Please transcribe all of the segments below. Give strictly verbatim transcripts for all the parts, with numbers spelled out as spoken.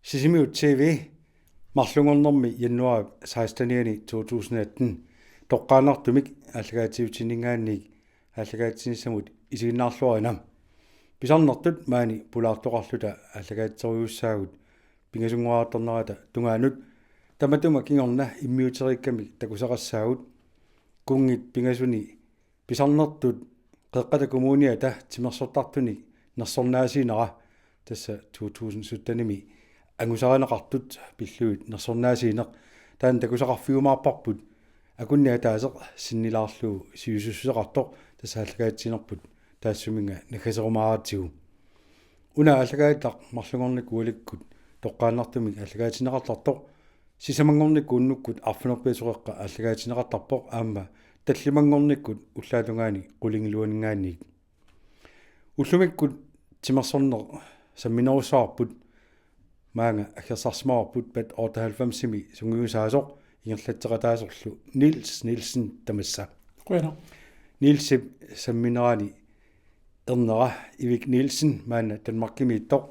Sisimiut T V, marlunngornermi januaarip sekstenianni to tusind atten, toqqaannartumik aallakaatitsivinninngaanniit aallakaatsinissamut isiginnaarluarina. Pisarnertut maani pulaartoqarluta aallakaatitserujussaagut pingasunngorartarnerata tungaanut, tamatuma kingorna immiuteriikkamik takusaqassaagut. Kunngit pingasuni pisarnertut Qeqqata Kommuniata timersortartunik nersornaasiinera, tassa to tusind syttenimi angusarineqartut pillugit nersornaasiineq, taanna takusaqarfiumaarparput akunneq ataaseq sinnilaarlugu sivisussuseqartoq, tassa aallakaatitsinerput taassuminnga naggaserumaaratsigu. Una aallakaatitaq marlunngornikkut ualikkut toqqaannartumik aallakaatinneqartartoq, sisamanngornikkut unnukkut arfineq-pingasoqeqqa aallakaatinneqartarpoq aamma tallimanngornikkut ullaatungaani qulingiluaninngaanniit. Ullumikkut timersorneq samminerussavarput, maanga aggersarsimavarput P A T otteoghalvfemsimi sungiusaasoq ingerlatseqataasorlu Niels Nielsen tamassa. Qujanaq. Nielsip samminerani ernera Ivik Nielsen, maanna Danmarkimiittoq.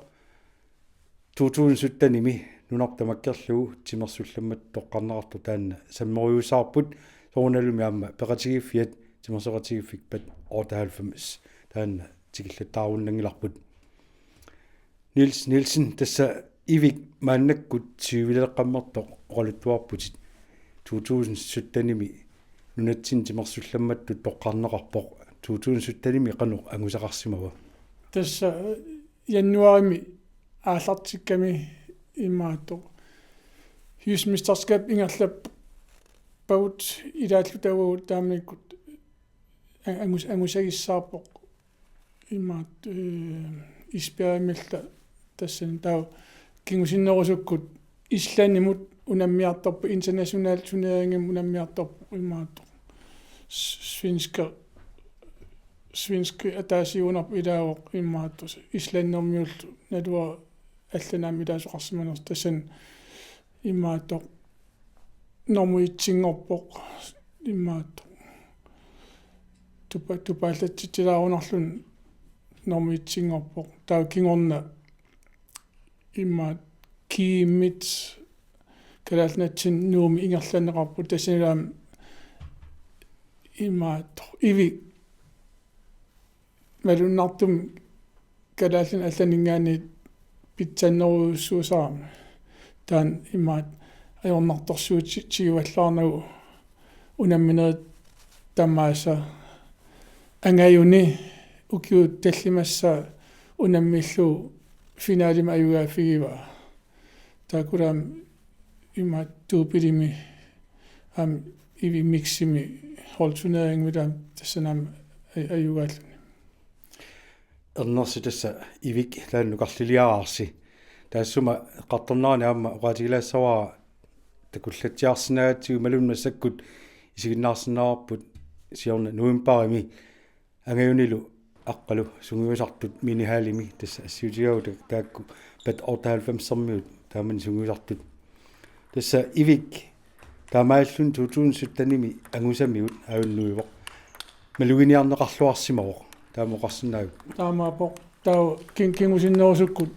To tusind syttenimi nunarput tamakkerlugu timersullammattut toqqarneqartoq taanna sammerujussavarput, soorunalumi aamma peqatigiiffiat timersoqatigiiffik P A T otteoghalvfems taanna tikillattaarunnanngilarput. Niels Nielsen, tassa Ivik maannakkut tyveleqqammertoq oqaluttuarputit. To tusind syttenimi nunatsinni timersullammattut toqqarneqarpoq. To tusind syttenimi qanoq angusaqarsimava? Tassa januaarimi aallartikkami imaattoq, Jysk Mesterskab ingerlappagut ilaalluta uagut taamanikkut a-, angus-, angusagissaarpoq imaattoq, eh, Esbjergimillu, tassani taava kingusinnerusukkut Islandimut unammiartorpoq, international turneringimut unammiartorpoq imaattoq. S-, svenske, svenske ataasiuunarpoq ilaavoq imaattoq. Islandermiullu naluara allanut aamma ilaasoqarsimanersoq, tassani imaattoq nummer etsinngorpoq imaattoq. Tupa-, tupaallatsitsilaarunarluni nummer etsinngorpoq. Taava kingorna imaattoq G M-it Kalaallit Nunaanni Nuummi ingerlanneqarpoq, tassanilu aamma imaattoq Ivik malunnartumik kalaallinit allaninngaanniit pitsannerujussuusarami. Taanna imaattoq ajornartorsiuti-, tiguallaarnagu unamminerit tamaasa angajuni ukiut tallimassaat unammillugu finalemi ajugaaffigivaa. Taakkulu aamma imaattoq doublemi aamma Ivik miximi holdturneringimi aamma tassani aamma aj-, ajugaalluni. Ernersi, tassa Ivik taanna nukarliliaraarsi. Taassuma eqqartornerani aamma oqaatigilaassavara takullatsiarsinnaagatsigu imaluunniit massakkut isiginnaarsinnaavarput siorna novembarimi angajunilu aqqalu sungiusartut Minihallimi, tassa assiutigalugu ta-, taakku P A T otteoghalvfemsermiut taamani sungiusartut. Tassa Ivik taamaalilluni to tusind syttenimi angusamigut ajunnuivoq. Maluginiarneqarluarsimavoq. Taama oqarsinnaaviuk? Taamaappoq. Taava kin-, kingusinnerusukkut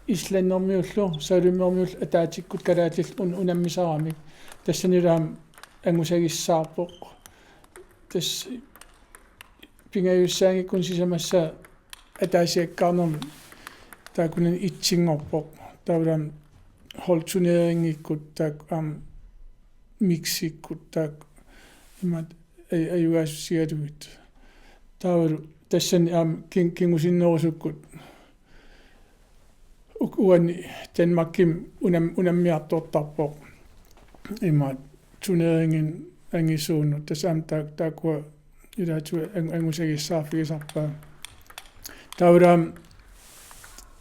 islandermiullu, savalimmiormiullu ataatsikkut kalaallit un-, unammisaramik. Tassanilu aamma angusagissaarpoq. Tassa pingajussaanngikkuni sisamassaa ataasiakkaarnermi taakkunani etsinngorpoq. Taavalu aamma holdturneringikkut taakku aamma mixikkut taakku imaattoq aj-, ajugaassusigalugit. Taavalu tassani aamma kin-, kingusinnerusukkut uk-, uani Danmarkimi unam-, unammiartortarpoq imaattoq turneringini angisuunut. Tassa aamma taak-, taakkua ilaatigut ang-, angusagissaarfigisarpaat. Taavalu aamma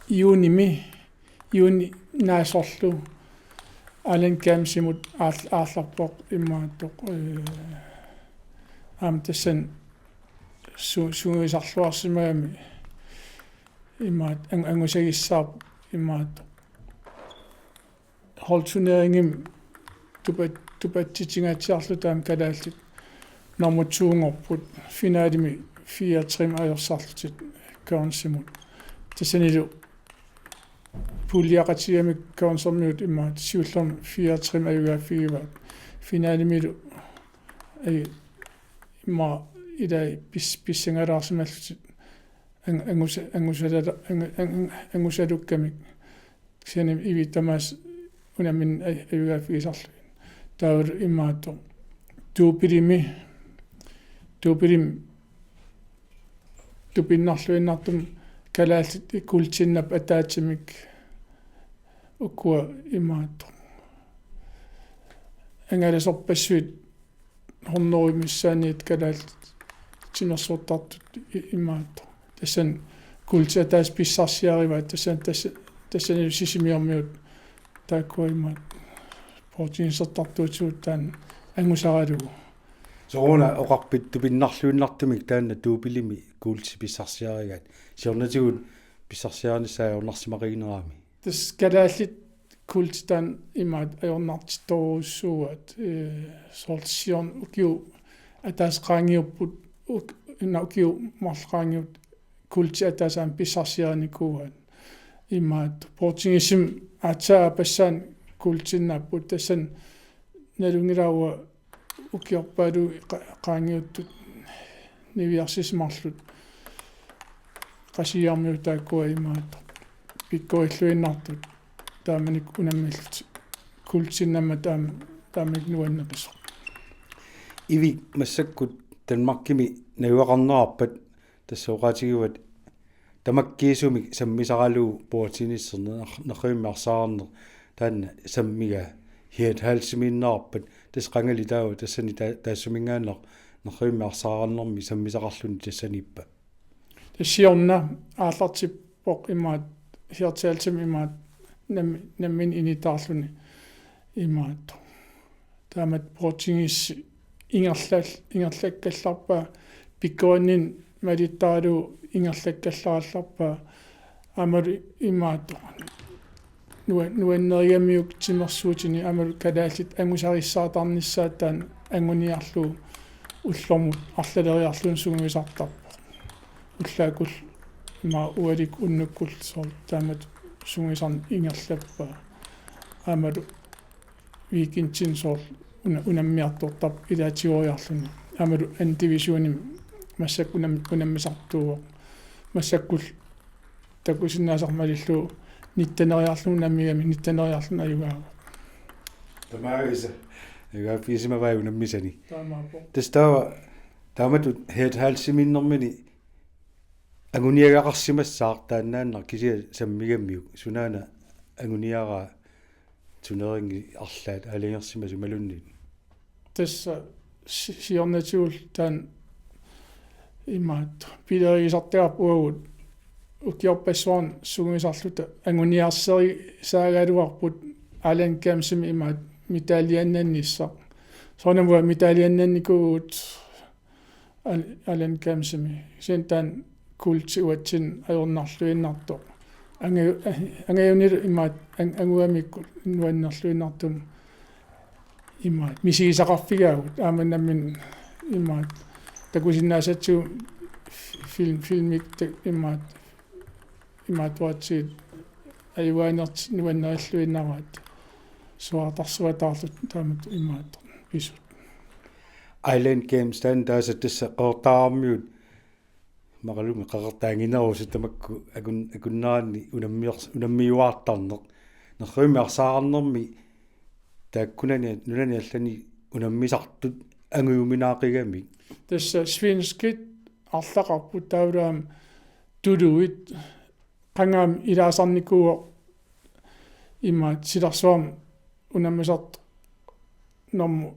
juunimi, juunip naasorlu Island Gamesimut aal-, aallarpoq imaattoq, eh, aamma tassani su-, sungiusarluarsimagami imaattoq ang-, angusagissaarpoq imaattoq. Holdturneringimi tupa-, tupatsitsinngaatsiarluta aamma kalaallit nummer to-nngorput, finalemi fire tre ajorsarlutik Københavnimut. Tassanilu puljeqatigigamik Konsermiut imaattoq siullermik fire tre-mik ajugaaffigivaat. Finalemilu, ee, imaattoq ilai pis-, pissangalaarsimallutik ang-, angusa-, angusala-, ang-, ang-, ang-, angusalukkamik. Kisianni Ivit tamaasa unammineq aj-, ajugaaffigisarlugit. Taavalu imaattoq duubelimi, duubelimi tupinnarluinnartumik kalaallit kuultiinnarput ataatsimik ukua imaattoq. Angalasorpassuit hunnorujut missaanniit kalaallit timersortartut i-, imaattoq. Tassani kuultit ataaseq pissarsiarivaat tassani tassa-, tassani Sisimiormiut taakkua imaattoq. Poortugiissertartuutigut taanna angusaralugu. Sooruna oqarpit tupinnarluinnartumik taanna duubelimi kuultit pissarsiarigaat. Siornatigut pissarsiarinissaa ajornarsimaqiginerami. Tassa kalaallit kuultit taanna imaattoq ajornartittorujussuuaat, ee, soorlu siorna ukiut ataaseq qaangiupput, uk-, una ukiut marluk qaangiupput kuultit ataaseq aamma pissarsiarinikuuaat. Imaattoq poortugiisimi aatsaat aappassaani kuultiinnarput tassani nalunngilara ukiorpaaluit qa-, qaangiuttut niviarsiat marluk Qasigiarmiut taakkua imaattoq pikkorilluinnartut taamanikkut unammillutik kuultiinnarmata taama-, taamanikkut nuanneqisoq. Ivik, massakkut Danmarkimi najugaqarnerarpat tassa oqaatigivat tamakkiisumik sammisaralugu bordtenniserneq, ner-, nerrivimmi arsaarneq taanna sammigaa, hirthalsimiinnerarpat tassa qangali taava tassani ta-, taassuminngaanniit nerrivimmi arsaarnermi sammisaqarluni tassaniippa? Tassa siorna aallartippoq imaattoq hirthalsimik imaattoq nam-, nammineq initaarluni imaattoq. Taamatut bordtennissi ingerlal-, ingerlakkallarpaa, pikkorinninni malittaralugu ingerlakkallarallarpaa. Aammalu imaattoq nua-, nuannerigamiuk timersuutini aammalu kalaallit angusarissaartarnissaat taanna anguniarlugu ullormut arlaleriarluni sungiusartarpoq. Ullaakkut ima ualikkut unnukkut soorlu taamatut sungiusarneq ingerlappaa. Aammalu weekendini soorlu una-, unammiartortarpoq ilaatigooriarluni. Aammalu anden divisionimi massakkut unam-, unammisartuuvoq. Massakkullu takusinnaasaq malillugu nitteneriarluni unammigami, nitteneriarluni ajugaavoq. Tamaavisa. Ajugaaffigisimagai unammisani. Taamaappoq. Tassa taava taamatut hirthalsimiinnermini anguniagaqarsimassaaq taannaannaq kisianni sammigamiuk, sunaana anguniaraa turneringi arlaat aalajangersimasoq imaluunniit? Tassa si-, siornatigut taanna imaattoq pilerigisartagarput uagut ukiorpassuarni sungiusarluta anguniarsarisaagaluarput Island Gamesimi imaattoq medaljiinnannissaq. Soorunami uagut medaljiinnannikuuvugut Al-, Island Gamesimi. Kisianni taanna kuulti uatsinni ajornarluinnartoq. Angaju-, angajunilu imaattoq ang-, angugamikkut nuannerluinnartumik imaattoq misigisaqarfigaagut. Aamma nammineq imaattoq takusinnaasatsigu fi-, film-, filmik ta-, imaattoq imaattuatsigit ajugaanertik nuannerilluinnaraat. Suaartarsuataarluta taamatut imaattoq pisut. Island Games taanna taasa tassa Qeqertariarmiut, imaluunniit Qeqertaaginerusut tamakku akun-, akunneranni unammiors-, unammiuaartarneq. Nerrivimmi arsaarnermi taakkunani nunani allani unammisartut angujuminaaqigami. Tassa svenskit arlaqarput taavalu aamma tuluit qangaammi ilaasarnikuuvoq imaattoq silarsuarmi unammisartoq normu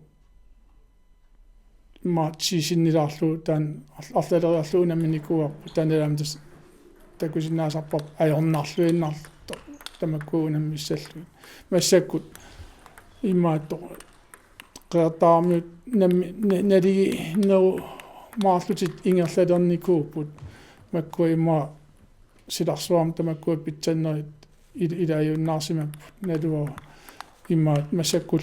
imaattoq ti sinnilaarlugu taanna ar-, arlaleriarlugu unamminikuuarput taanna aamma tassa takusinnaasarparput ajornarluinnartoq tamakku unammissallugit. Massakkut imaattoq Qeqertariarmiut nammi-, na-, naligiinnerumaarlutik ingerlalernikuupput. Makkua ima silarsuarmi tamakkua pitsannerit il-, ilaajunnaarsimapput naluara imaattoq massakkut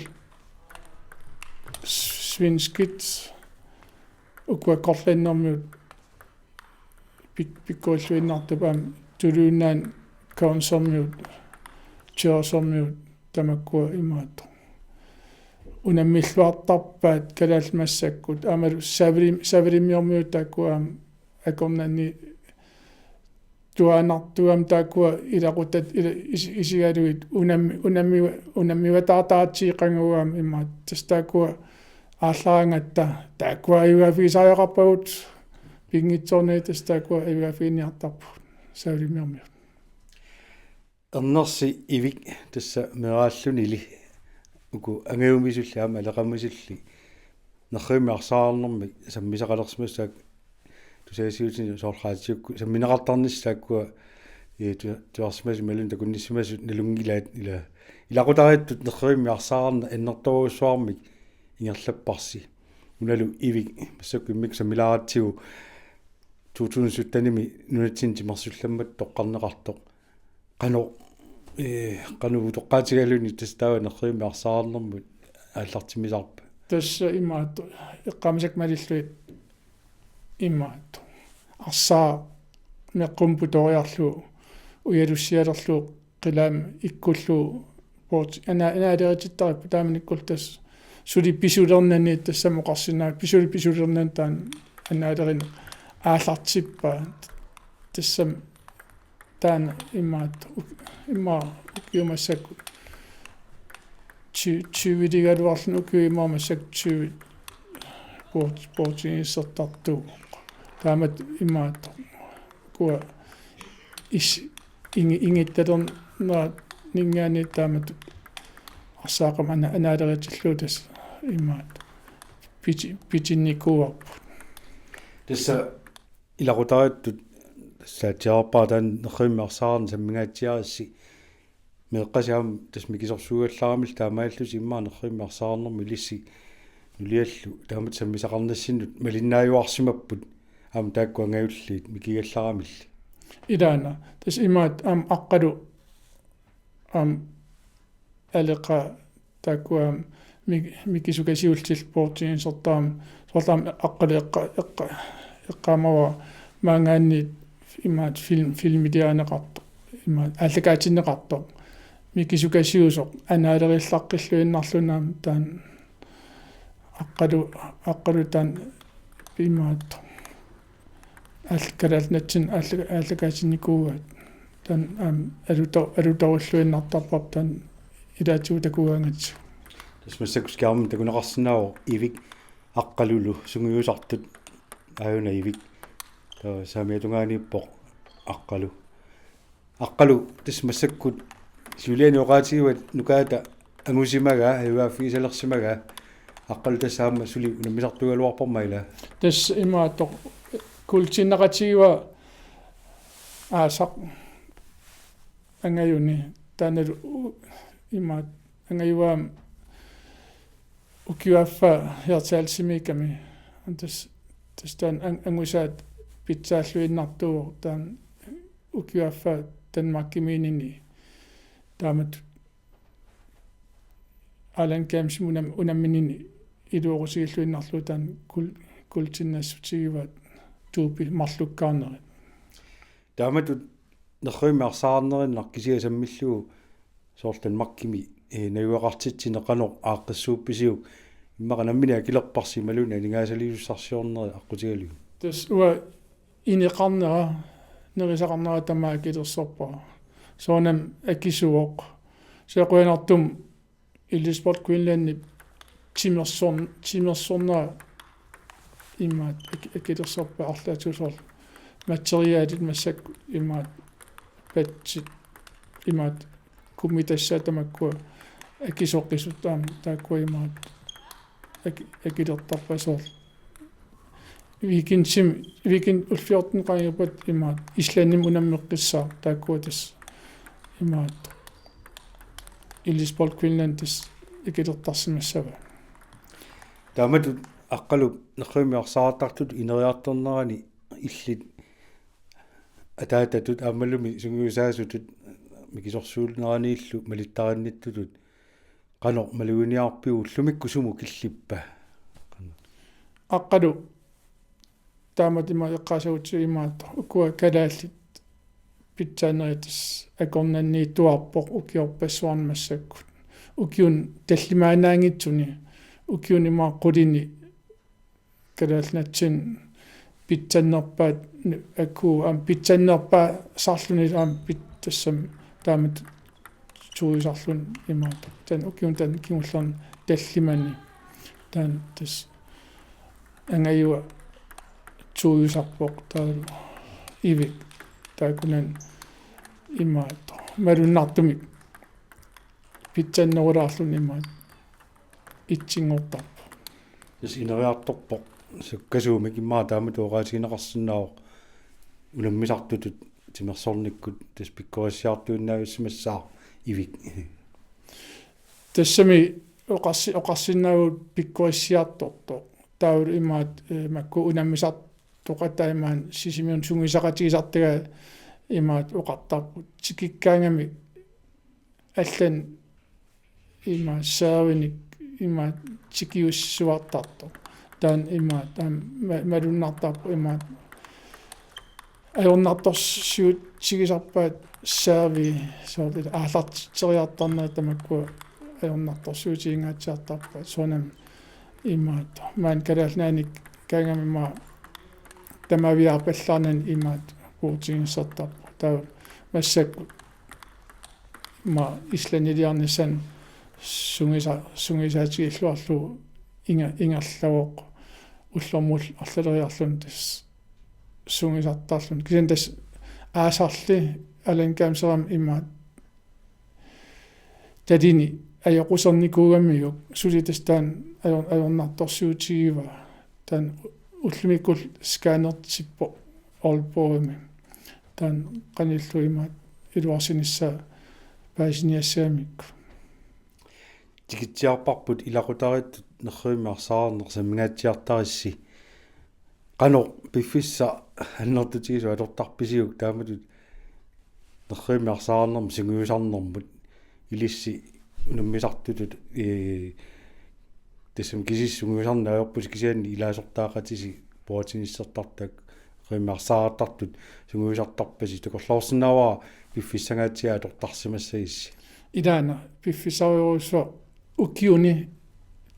svenskit ukua Grønlændermiut pik-, pikkorilluinnartup aamma tuluit nunaanni Konsermiut Tjøresummiut tamakkua imaattoq. Unammilluartarpaat kalaallit massakkut aammalu Savalim-, Savalimmiormiut taakkua aamma akornanni tuaannartuugami taakkua ilaqutat ila-, is-, isigalugit unammi-, unammi-, unammiuataartaratsigu qanguugami imaattoq. Tassa taakkua aallaraangatta taakkua ajugaaffigisariaqarpagut pinngitsoornagit tassa taakkua ajugaaffiginniartarpagut Savalimmiormiut. Ernersi Ivik tassa meeraallunili uku angajumisulli aamma aleqamisulli nerrivimmi arsaarnermi sammisaqalersimassaaq tusagassiuutini soorlu raatiukkut sammineqartarnissaat taakkua i tu-, tuarsimasut imaluunniit takunnissimasut nalunngilaat ila ilaqutariittut nerrivimmi arsaarneq annertoorujussuarmik ingerlapparsi. Unalu Ivik massakkut immikkut sammilaaratsigu to tusind syttenimi nunatsinni timersullammattut toqqarneqartoq. Qanoq ee qanoq utoqqaatigaluni tassa taava nerrivimmi arsaarnermut aallartimmisarpa? Tassa imaattoq eqqaamasakka malillugit imaattoq. Arsaaq meqqummi putoriarlugu ujalussialerlugu qilaammi ikkullugu puut ana-, anaaleritittaripput taamanikkullu tassa suli pisulernani tassami oqarsinnaa-, pisuli pisulernani taanna anaalerineq aallartippaa. Tassami taanna imaattoq uk-, immaqa ukiut massakkut ty-, tyveligaluarluni ukiut immaqa massakkut tyve puut-, puutigissertartuuvoq. Taamatut imaattoq ukua is-, ingi-, ingittalerneraninngaanniit taamatut arsaaqami ana-, anaaleritillugu tassa imaattoq piti-, pitinnikuuarput. Tassa ilaqutariittut tassa aatsiarpara taanna nerrivimmi arsaarneq sammingaatsiarissi meeqqasi aamma tassa mikisorsuugallaramillu taamaallusi immaqa nerrivimmi arsaarnermi ilissi nuliallu taamatut sammisaqarnissinnut malinnaajuarsimapput aamma taakku angajulliit mikigallaramilli. Ilaana tassa imaattoq aamma Aqqalu aamma aleqaat taakkua aamma mik-, mikisukasiullutillu puutigissertarami soorlu aamma Aqqalu eqqa-, eqqa-, eqqaamavara maanngaanniit imaattoq film-, filmiliarineqartoq imaattoq aallakaatinneqartoq mikisukasiusoq anaalerillaqqilluinnarluni aamma taanna Aqqalu, Aqqalu taanna imaattoq aalla-, kalaallit natsinni aalla-, aallakaatinnikuugaat taanna aamma aluto-, alutorilluinnartarparput taanna ilaatigut takugaangatsigu. Tassa massakkut skærmimi takuneqarsinnaavoq Ivik Aqqalulu sungiusartut, aajuna Ivik. Taava saamiata tungaaniippoq Aqqalu. Aqqalu tassa massakkut siuliani oqaatigivat nukaata angusimagaa, ajugaaffigisalersimagaa. Aqqalu tassa aamma suli unammisartuugaluarparma ilaa? Tassa imaattoq kuultinneqatigiiva aasaq angajuni taannalu u-, imaattoq angajua aamma ukioq affaa Hirtshals-imiikkami. Tassa, tassa taanna ang-, angusaat pitsaalluinnartuuvoq taanna ukioq affaa Danmarkimiinnini. Taamatut Island Games unam-, unamminini iluaqutigilluinnarlugu taanna kuul-, kuultinnassutigivaat tuupi marlukkaarnerit. Taamatut nerrivimmi arsaarnerinnaq kisianni sammillugu soorlu Danmarkimi ee najugaqartitsineq qanoq aaqqissuuppisiuk, immaqa nammineq akilerparsi imaluunniit aningaasaliisussarsiorneri aqqutigalugu? Tassa uanga ineqarnera, nerisaqarnera tamaat akilersorpara. Soorunami akisuvoq. Soorlu qujanartumik Elitesport Greenlandip timersorn-, timersornera imaattoq ak-, akilersorpara arlaatigut soorlu materialit massakkut imaattoq patsit imaattoq kummitassaat tamakkua akisoqisut aamma taakkua imaattoq aki-, akilertarpata soorlu. Weekendimi, weekend ullut fjorten qaangiuppata imaattoq Islandimi unammeqqissaaq taakkua tassa imaattoq Elitesport Greenland tassa akilertarsimassavaat. Taamatut Aqqalu nerrivimmi arsaartartutut ineriartornerani illit ataatatut aammalumi sungiusaasutut mikisorsuuneraniillu malittarinnittutut qanoq maluginiarpiuk, ullumikkut sumut killippa? Aqqalu taamatut ima eqqaasagutsigu imaattoq ukua kalaallit pitsaannerit tassa akornanniittuarpoq ukiorpassuarni massakkut. Ukiuni tallimaannaanngitsuni, ukiuni imaat qulini Kalaallit Nunaanni pitsaannerpaat, aku aamma pitsaannerpaasarluni aamma pit-, tassami taamatut tuujusarluni imaat. Taanna ukiuni taanna kingullerni tallimani. Taanna tassa angajua tuujusarpoq taavalu Ivik taakkunani imaat malunnartumik pitsaannerulaarluni imaat itsinngortarpoq. Tassa ineriartorpoq sukkasuumik immaqa taamatut oqaatigineqarsinnaavoq unammisartutut timersornikkut tassa pikkorissiartuinnaavissimassaaq Ivik. Tassami oqarsi-, oqarsinnaavugut pikkorissiartortoq. Taavalu imaat, eh, makku unammisartoqatai imaat Sisimiunut sungiusaqatigisartagai imaat oqartarput. Tikikkaangamik allanut imaat servinik imaat tikiussuartartoq. Taanna imaat aamma ma-, malunnartarpoq imaat ajornartorsiutigisarpaat servi soorlu aallartitseriartarnerit tamakkua ajornartorsiutigingaatsiartarpaat soorunami imaat maani Kalaallit Nunaannikkaangami imaat tamaviaarpallaarnani imaat puutiginnissartarpoq. Taava massakkut imaat Islandiliarnissannut sungiusa-, sungiusaatigilluarlugu inga-, ingerlavoq ullormut arlaleriarluni tassa sungiusartarluni. Kisianni tassa aasarli Allan Gams-erami imaat talini ajoqusernikuugamiuk suli tassa taanna ajor-, ajornartorsiutigivaa. Taanna ullumikkut scannertippoq Aalborgimi. Taanna qanillu imaat iluarsinissaa paasiniassagamikku. Tikitsiarparput ilaqutariittut nerrivimmi arsaarneq sammingaatsiartarissi. Qanoq piffissaq annertutigisoq atortarpisiuk taamatut nerrivimmi arsaarnermi sungiusarnermut ilissi unammisartutut, ee, tassami kisissi sungiusarneq ajorpusi kisianni ilaasortaaqatisi puatinissartartak nerrivimmi arsaartartut sungiusartarpasi takorloorsinnaavara piffissangaatsiaq atortarsimassagissi. Ilaana piffissarujussuaq ukiuni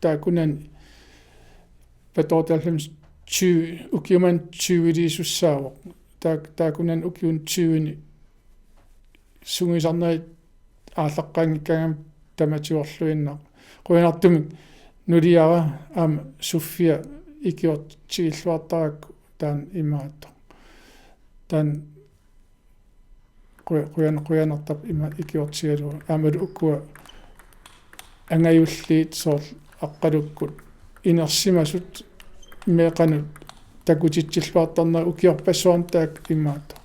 taakkunani patortallum tyve, ukiumani tyveliisussaavoq. Taak-, taakkunani ukiuni tyveni sungiusarnerit aallaqqaanngikkaangamik tamatiorluinnaq. Qujanartumik nuliara aamma Sofia ikiortigilluartarakku taanna imaattoq. Taanna Quja-, qujan-, qujanartarpoq ima ikiortigalugu. Aammalu ukua angajulliit soorlu Aqqalukkut inersimasut meeqqanut takutitsilluartarnerat ukiorpassuarni taakku imaattoq.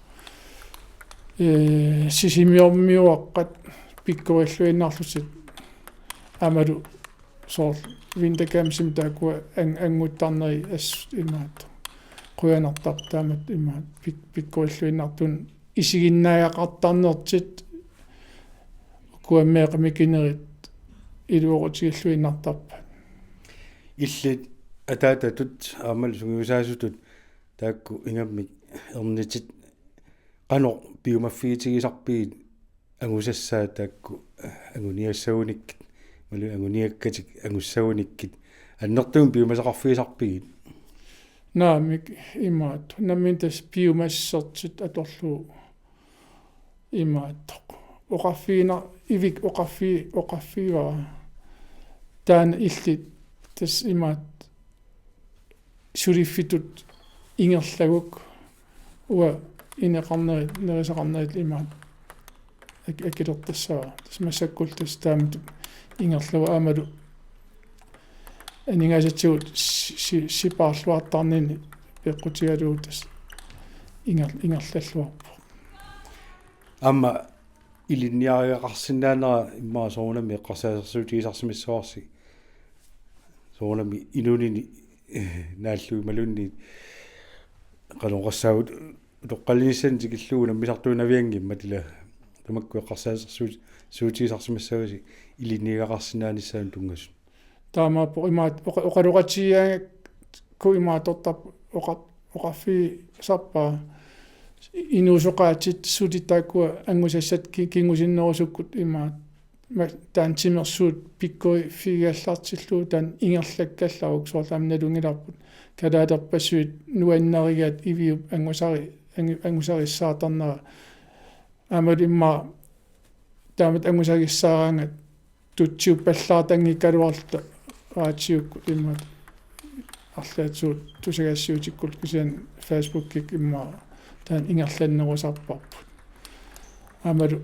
Ee, Sisimiormiuaqqat pikkorilluinnarlutik aammalu soorlu Vinter Gamesimi taakkua an-, annguttarneri assut imaattoq. Qujanartarpoq taamatut imaattoq pik-, pikkorilluinnartunut isiginnaagaqartarnertik ukua meeqqat mikinerit iluaqutigilluinnartarpaat. Illit ataatatut aammalu sungiusaasutut taakku ingammik ernitit qanoq piumaffigitigisarpigit angusassaat taakku anguniassagunikkit, imaluunniit anguniakkatik angussagunikkit, annertuumik piumasaqarfigisarpigit? Naamik, imaattoq. Nammineq tassa piumassusertik atorlugu imaattoq. Oqarfiina-, Ivik oqarfi-, oqarfigivara. Taanna illit tassa imaattoq suliffitut ingerlaguk uanga ineqarnerit, nerisaqarnerit imaattoq ak-, akilertassavara. Tassa massakkullu tassa taamatut ingerlavoq aammalu aningaasatigut si-, si-, sipaarluartarnini peqqutigalugu tassa inger-, ingerlalluarpoq. Aamma ilinniarigaqarsinnaanera immaqa soorunami eqqarsaatersuutigisarsimassavarsi. Soorunami inunini, eh, naallugu imaluunniit qanoq oqassaagut utoqqalinissaanut tikillugu unammisartuinnavianngimmat ila tamakku eqqarsaatersuut-, suutigisarsimassavasi ilinniagaqarsinnaanissaanut tunngasut. Taamaappoq imaat oqa-, oqaloqatigigaangakku imaattortarpoq oqa-, oqarfigisarpara inuusoqaatit suli taakkua angusassat ki-, kingusinnerusukkut imaat ma-, taanna timersuut pikkoriffigigallartillugu taanna ingerlakkallaruk soorlu aamma nalunngilarput kalaalerpassuit nuannarigaat Iviup angusari-, angu-, angusarissaartarnera aammalu immaqa taamatut angusarissaaraangat tutsiuppallaartanngikkaluarluta raatiukkut imaat arlaatigut tusagassiuutikkullu kisianni Facebookikkut immaqa taanna ingerlannerusarparput. Aammalu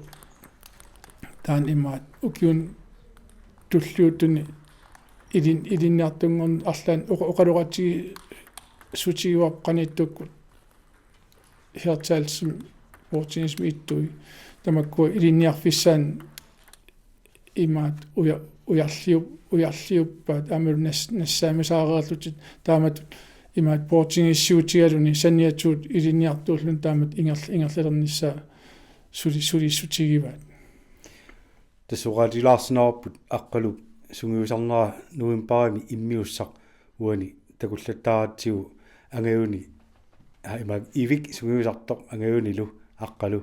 taanna imaat ukiuni tulliuttuni ilin-, ilinniartunngorn-, arlaanni oqa-, oqaloqatigiissutigaarput qanittukkut Hirtshalsimi Bortinismi ittui. Tamakkua ilinniarfissaanni imaat uja-, ujarliup-, ujarliuppaat aammalu nas-, nassaammisaareerlutik taamatut imaat Bortinissiutigaluni saniatigut ilinniartuulluni taamatut ingerl-, ingerlalernissaa suli-, sulissutigivaat. Tassa oqaatigilaarsinnaarput Aqqalu sungiusarnera novembarimi immiussaq uani takullattaaratsigu angajuni, aa, ima Ivik sungiusartoq angajunilu Aqqalu.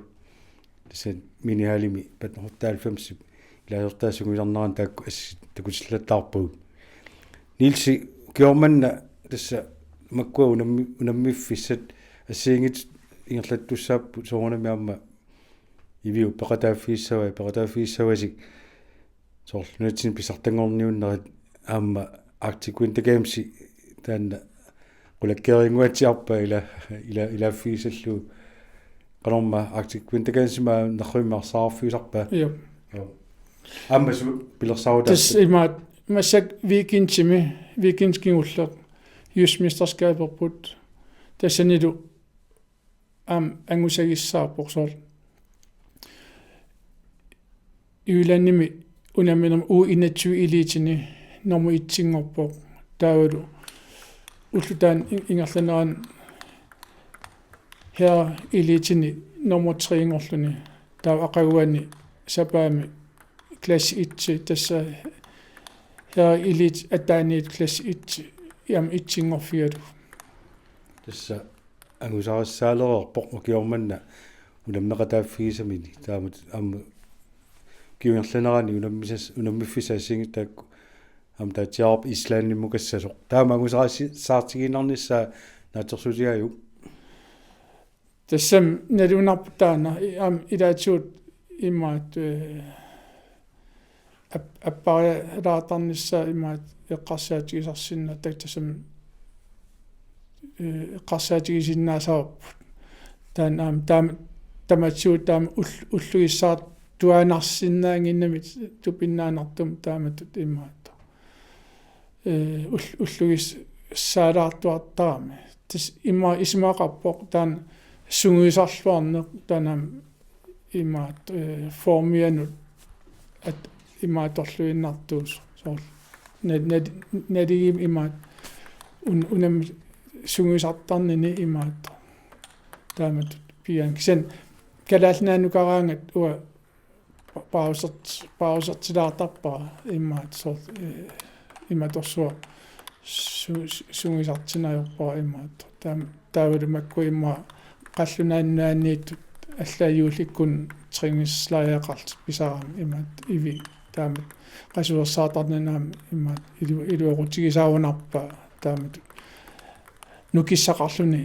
Tassa Minihallimi atten otteoghalvfemsip ilaasortaata sungiusarnerani taakku assit takutillattaarpagut. Nielsi, ukioq manna tassa makkua unammi-, unammiffissat assigiinngitsut ingerlattussaapput soorunami aamma Iviup peqataaffigissavai, peqataaffigissavasi soorlu nunatsinni pissartanngorniunnerit aamma Arctic Winter Games taanna qulakkeerinnguatsiarpaa ila, ila, ilaaffigissallugu. Qanormaa Arctic Winter Games ima nerrivimmi arsaarfigisarpaa? Juu. Joo. Aamma su-, pilersaarutaa. Tassa imaat massakkut weekendimi, weekend kingulleq, justmesterskaberput, tassanilu aamma angusagissaarpoq soorlu. Jyllandimi unamminermi U enogtyve eliteni nummer etsinngorpoq. Taavalu ulloq taanna in-, ingerlanerani herre eliteni nummer trenngorluni. Taava aqaguani sapaammi klasse et, tassa herre elit ataaniit klasse et, aamma etsinngorfigalugu. Tassa angusarissaalereerpoq ukioq manna unammeqataaffigisamini. Taamatut aamma ukiup ingerlanerani unammisas-, unammiffissat assigiinngitsut taakku aamma taatsiarput Islandimukassasut. Taama angusarissaartigiinnarnissaa naatsorsuutigaaruk? Tassami nalunaarpoq taanna, i-, aamma ilaatigut imaat, eh, ap-, apparialaartarnissaa imaat eqqarsaatigisarsinnaa-, tak-, tassami, eh, eqqarsaatigisinnaassavarput. Taanna aamma taama, tamatigut taama ull-, ullugissaartuaannarsinnaannginnamik tupinnaannartumik taamatut imaattoq. Eh, ull-, ullugissaalaartuartarami. Tassa ima isumaqarpoq taanna sungiusarluarneq taanna imaat, eh, formianut at-, imaattorluinnartuusoq. Soorlu na-, na-, naligimmi imaat un-, unammik sungiusartarnini imaattoq. Taamatut pian. Kisianni Kalaallit Nunaannukaraangat uanga pa-, pausert-, pausertilaartarpara imaattoq soorlu, eh, imaattorsuaq su-, su-, sungiusartinneq ajorpara imaattoq. Taam-, taavalu makkua immaqa Qallunaat Nunaanniittut allaat juullikkut træningslejreqarlutik pisarami imaattoq Ivi taamatut qasuersaartarnini aamma imaattoq ilu-, iluaqutigisaarunarpaa taamatut nukissaqarluni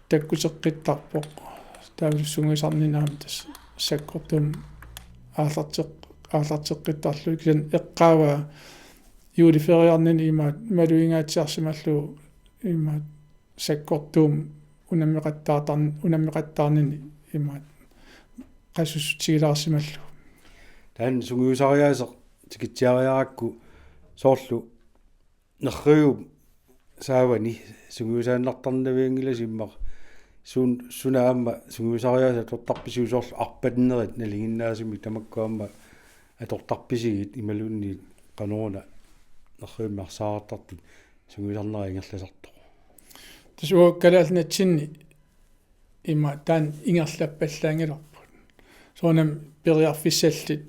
takkuteqqittarpoq. Taavalu sungiusarnini aamma tassa sakkortuumik aallarteq-, aallarteqqittarlugu kisianni eqqaavaa juuliferiarnini imaattoq malugingaatsiarsimallugu imaattoq sakkortuumik unammeqattaartarn-, unammeqattaarnini imaattoq qasussutigilaarsimallugu. Taanna sungiusariaaseq tikitsiariarakku soorlu nerriviup saavani sungiusaannartarnavianngilasi immaqa suun-, suna aamma sungiusariaaseq atortarpisiuk soorlu arpannerit nalinginnaasumik tamakku aamma atortarpisigit imaluunniit qanoruna nerrivimmi arsaartartut sungiusarnera ingerlasartoq. Tassa uagut Kalaallit Nunatsinni ima taanna ingerlappallaanngilarput. Soorunami periarfissallit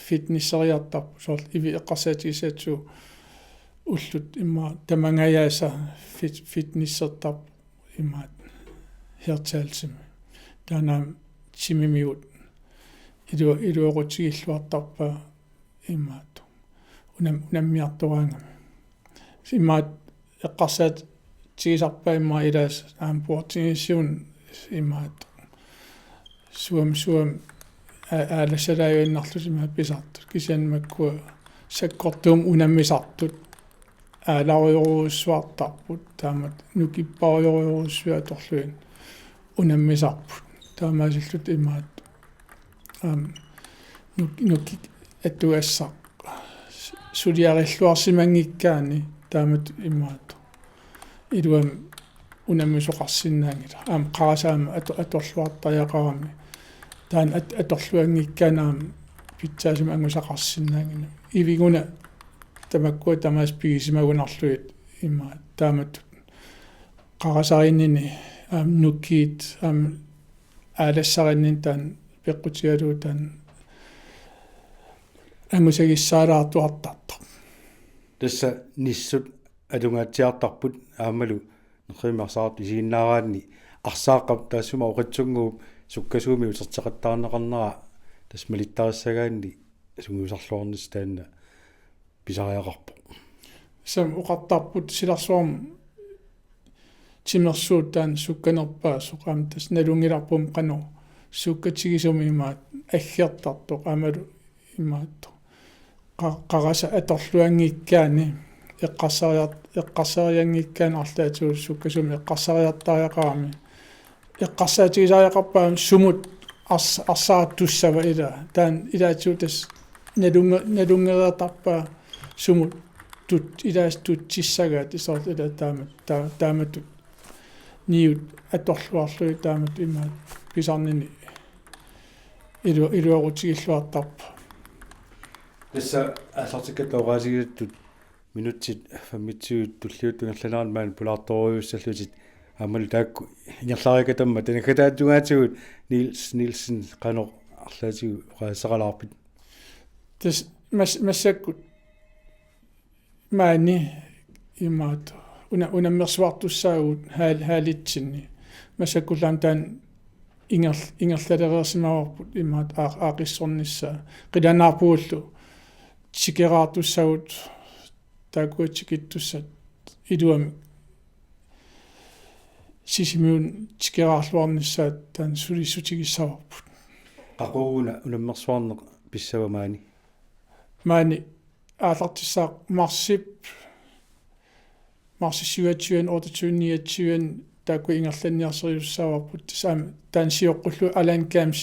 fitnesseriartarput soorlu Ivi eqqarsaatigissagutsigu ullut ima tamangajaasa fit-, fitnessertarput imaattoq Hirtshalsimi. Taanna timimigut ilu-, iluaqutigilluartarpaa imaattoq. Unam-, unammiartoraangami. Imaat eqqarsaatigisarpaat imaat ilaasa aamma puortigissuun imaattoq. Suam, suam, a-, aalassalaajuinnarlutik imaat pisartut. Kisianni makkua sakkortuumik unammisartut. Aalarujorujussuartarput, taamatut nukipparujorujussuit atorlugit unammisarput. Taamaasillutik imaattoq. Aamma nuk-, nukiit atugassaq suliarilluarsimanngikkaanni taamatut imaattoq. Iluamik unammisoqarsinnaanngilaq. Aamma qarasaat aamma ato-, atorluartariaqarami. Taanna at-, atorluanngikkaanni aamma pitsaasumik angusaqarsinnaanngilaq. Iviguna tamakkua tamaasa pigisimagunarlugit imaattoq taamatut. Qarasarinnini aamma nukiit aamma aalassarinnini taanna peqqutigalugu taanna angusagissaalaartuartartoq. Tassa nissut atungaatsiartarput aammalu nerrivimmik arsaartut isiginnaaraanni arsaaqqap taassuma oqitsunnguup sukkasuumik uterteqattaarneqarnera tassa malittarissagaanni sungiusarluarnissaq taanna pisariaqarpoq. Tassa oqartarput silarsuarmi timersuut taanna sukkanerpaasoq aamma tassa nalunngilarput qanoq sukkatigisumik imaattoq aggertartoq aammalu imaattoq. Qa-, qarasaq atorluanngikkaanni eqqarsariar-, eqqarsarianngikkaanni arlaatigut sukkasuumik eqqarsariartariaqarami. Eqqarsaatigisariaqarpaa sumut ars-, arsaattussava ilaa. Taanna ilaatigut tassa nalunnge-, nalunngeriartarpaa sumut tut-, ilaasa tutsissagaat soorlu ilaa taamat-, taa-, taamatut. Niut atorluarlugit taamatut imaattoq pisarnini ilu-, iluaqutigilluartarpaa. Tassa aallartikkatta oqaatigisattut minutsit femogtyve tulliuttut ingerlaneranni maani pulaartorujussuussallutit aammalu taakku ingerlariikkatammat tanakkataattugaatigut Niels Nielsen qanoq arlaatigut oqaaseqalaarpit? Tassa mas-, massakkut maani imaattoq una-, unammersuartussaavugut haal-, haalitsinni. Massakkullu aamma taanna ingerl-, ingerlalereersimavarput imaattoq aa-, aaqqissornissaa. Qilanaarpugullu tikeraartussaavugut taakkua tikittussat iluamik Sisimiuni tikeraarluarnissaat taanna sulissutigissavarput. Qaqugu una unammersuarneq pissava maani? Maani aallartissaaq marsip, marsip syvogtyve, otteogtyve, niogtyve taakku ingerlanniarsarisussaavarput. Tassa aamma taanna sioqqullugu Allan Games,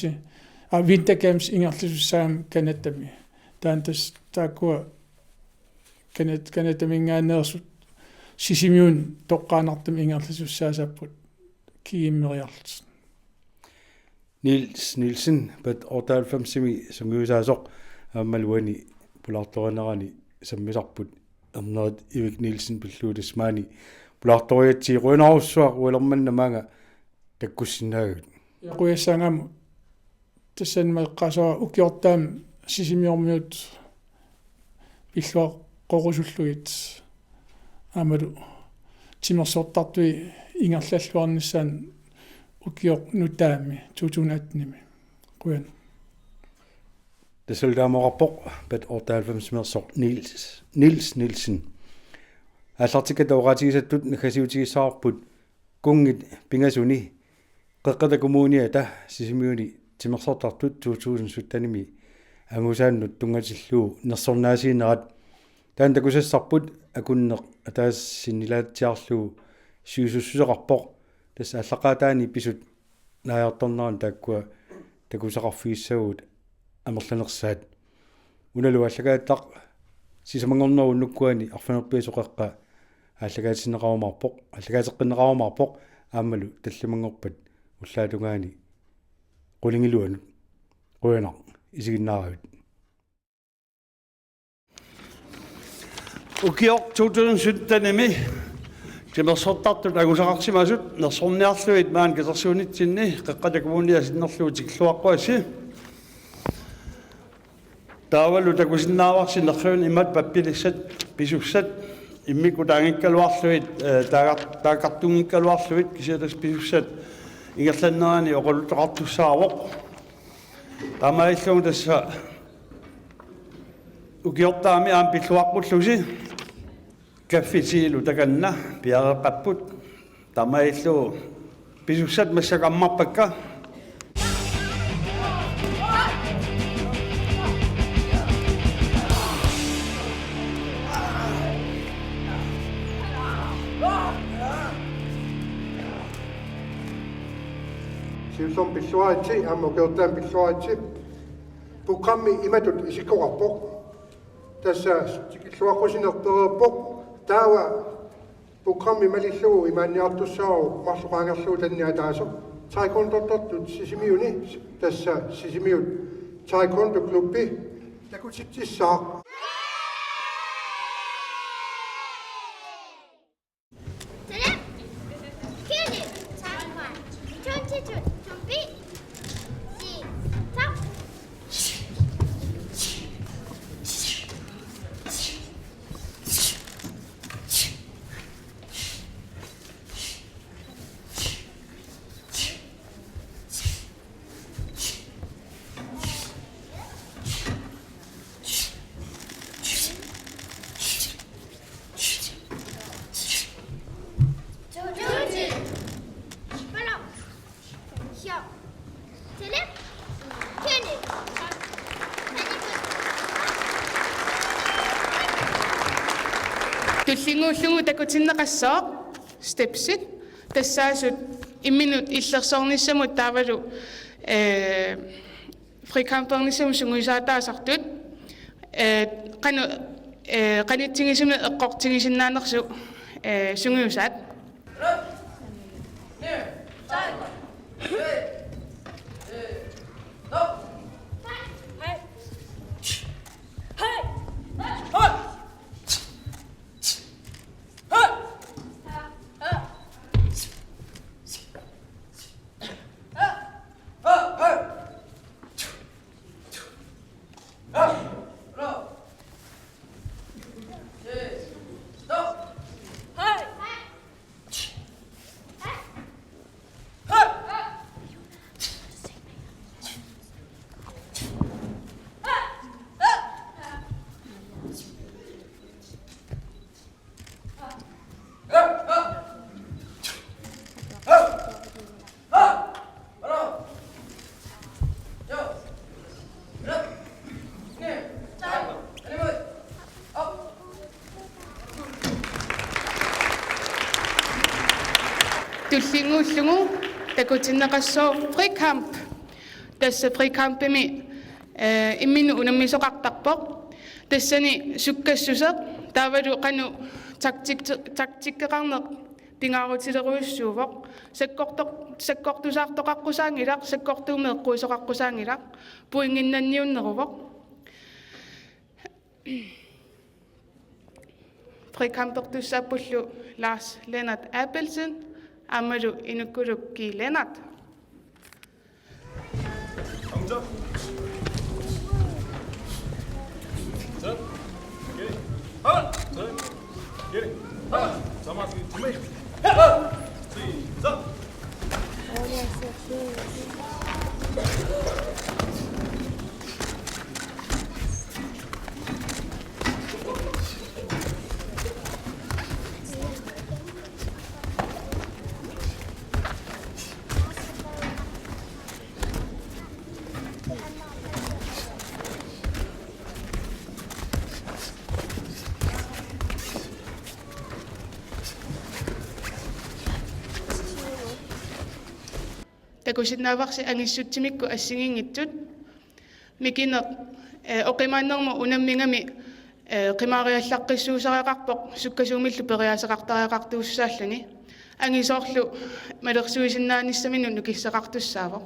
aa, Winter Games ingerlasussaagami Canadami. Taanna tassa taakkua Canad-, Canadaminngaanneersut Sisimiuni toqqaannartumik ingerlasussaassapput G M-eriarlutik. Niels Nielsen, P A T otteoghalvfemsimi sungiusaasoq, aammalu uani pulaartorinerani sammisarput Ernerit Ivik Nielsen pillugu tassa maani pulaartorigatsigit, qujanarsuaq ualermanna maanga takkussinnaagavit. Ja, qujassaanga aamma tassani eqqaasara ukiortaami Sisimiormiut pilluaqqusullugit aammalu timersortartui ingerlalluarnissaannut ukioq nutaammi to tusind attenimi. Qujan. Tassalu taama oqarpoq P A T otteoghalvfemsimeersoq Niels, Niels Nielsen. Aallartikkatta oqaatigisattut naggasiutigissavarput kunngit pingasuni Qeqqata Kommuniata Sisimiuni timersortartut to tusind syttenimi angusaannut tunngatillugu nersornaasiinerat. Taanna takusassarput akunneq ataaseq sinnilaatsiarlugu sivisussuseqarpoq, tassa aallaqqaataani pisut naajartornerani taakkua takusaqarfigissavagut amerlanersaat. Unalu aallakaatitaq sisamanngornerup unnukkuani arfineq-pingasoqeqqa aallakaatinneqarumaarpoq, aallakaateqqinneqarumaarpoq aammalu tallimanngorpat ullaatungaani qulingiluanut. Qujanaq isiginnaaravit. Ukioq to tusind syttenimi timersortartut angusaqarsimasut nersorniarlugit maani katersuunitsinni Qeqqata Kommunia sinnerlugu tikilluaqquassi. Taavalu takusinnaavarsi nerrivinik imatut pappilissat pisussat immikkut taanngikkaluarlugit, eh, taagar-, taakkartunngikkaluarlugit kisianni tassa pisussat ingerlanerani oqaluttoqartussaavoq. Taamaalilluni tassa ukiortaami aamma pilluaqqullusi kaffit ilu takanna piareeqqapput. Taamaalillutik pisussat massakkut ammarpakka. Siullermik pilluaritsi, aamma ukiortaami pilluaritsi. Programmi imatut isikkoqarpoq. Tassa tikilluaqqusinerpereerpoq. Taava programmi malillugu imaanniartussaavoq marluk qaangerlugu tanni ataaseq. Taekwondortortut Sisimiuni, tassa Sisimiut Taekwondo Klubbi takutitsissaaq. Tele, kene, takwa, twenty-two, tumbi, si, tap. Tullinnguullugu takutinneqassooq stepsit, tassaasut imminut illersornissamut taavalu, ee, frikampernissami sungiusaataasartut, ee, qanoq, ee, qanitsigisumik eqqortigisinnaanersut, ee, sungiusaat. Tullinnguullugu takutinneqassooq frikamp. Tassa frikampimi, ee, imminut unammisoqartarpoq. Tassani sukkassuseq taavalu qanoq taktik-, taktikkeqarneq pingaarutilerujussuuvoq. Sakkortoq-, sakkortusaartoqaqqusaanngilaq, sakkortuumik eqquisoqaqqusaanngilaq, pointinnanniunneruvoq. Frikampertussaappullu Lars Lennart Abelsen aammalu Inukkuluk G. Lennart. Takusinnaavarsi angissutsimikku assigiinngitsut. Mikineq, ee, oqimaannermut unammigami, ee, qimaariallaqqissuusariaqarpoq sukkasuumillu periaaseqartariaqartuussaalluni. Angisoorlu malersuisinnaanissaminut nukissaqartussaavoq.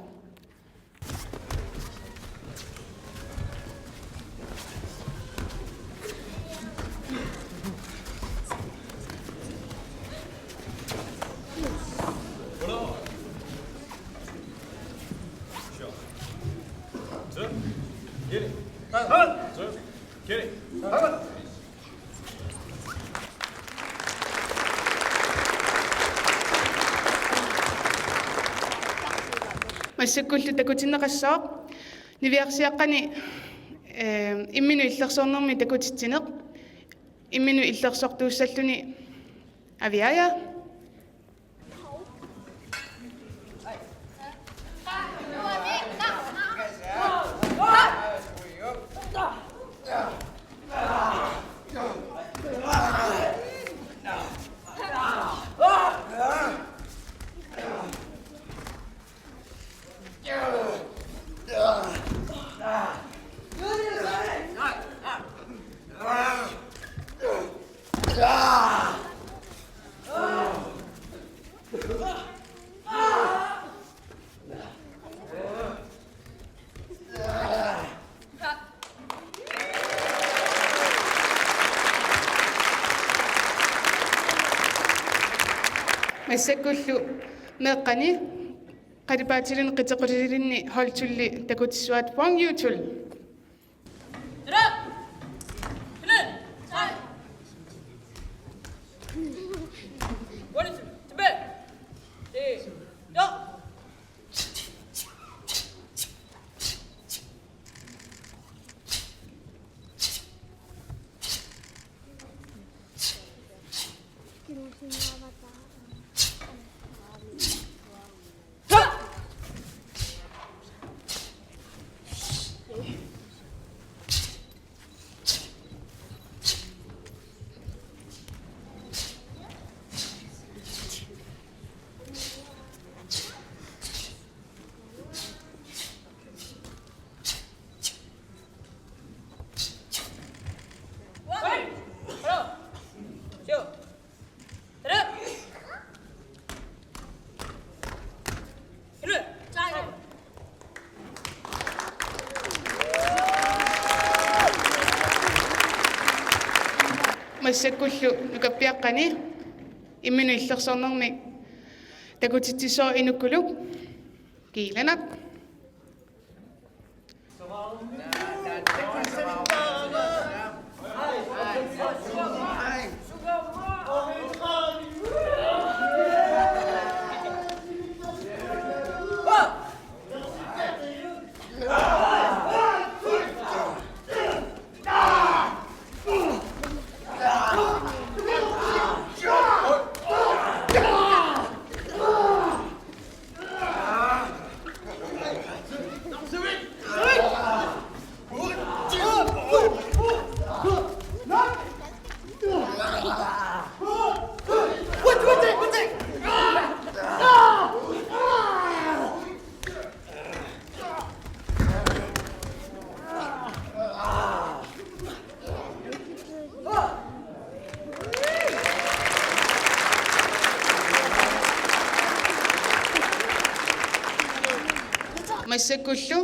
Massakkullu takutinneqassaaq niviarsiaqqani, eh, imminut illersornermi takutitsineq, imminut illersortuussalluni Aviaja. Massakkullu meeqqani qalipaatillugu qitequtilinni hold to-lli takutissuaat Wang Yu to-llu. Massakkullu nukappiaqqani imminut illersornermi takutitsissooq Inukkuluk Kiilanaq. Massakkullu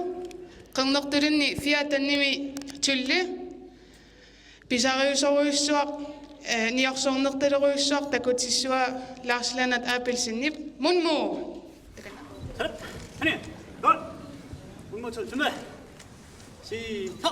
qernertulinni fjortenimi to-llu pisariusorujussuaq, eh, niorsornertalerujussuaq takutissuaa Lars Lennart Abelsenip Munmu. Hane, hane, hane. Munmu to-llu. Si, to.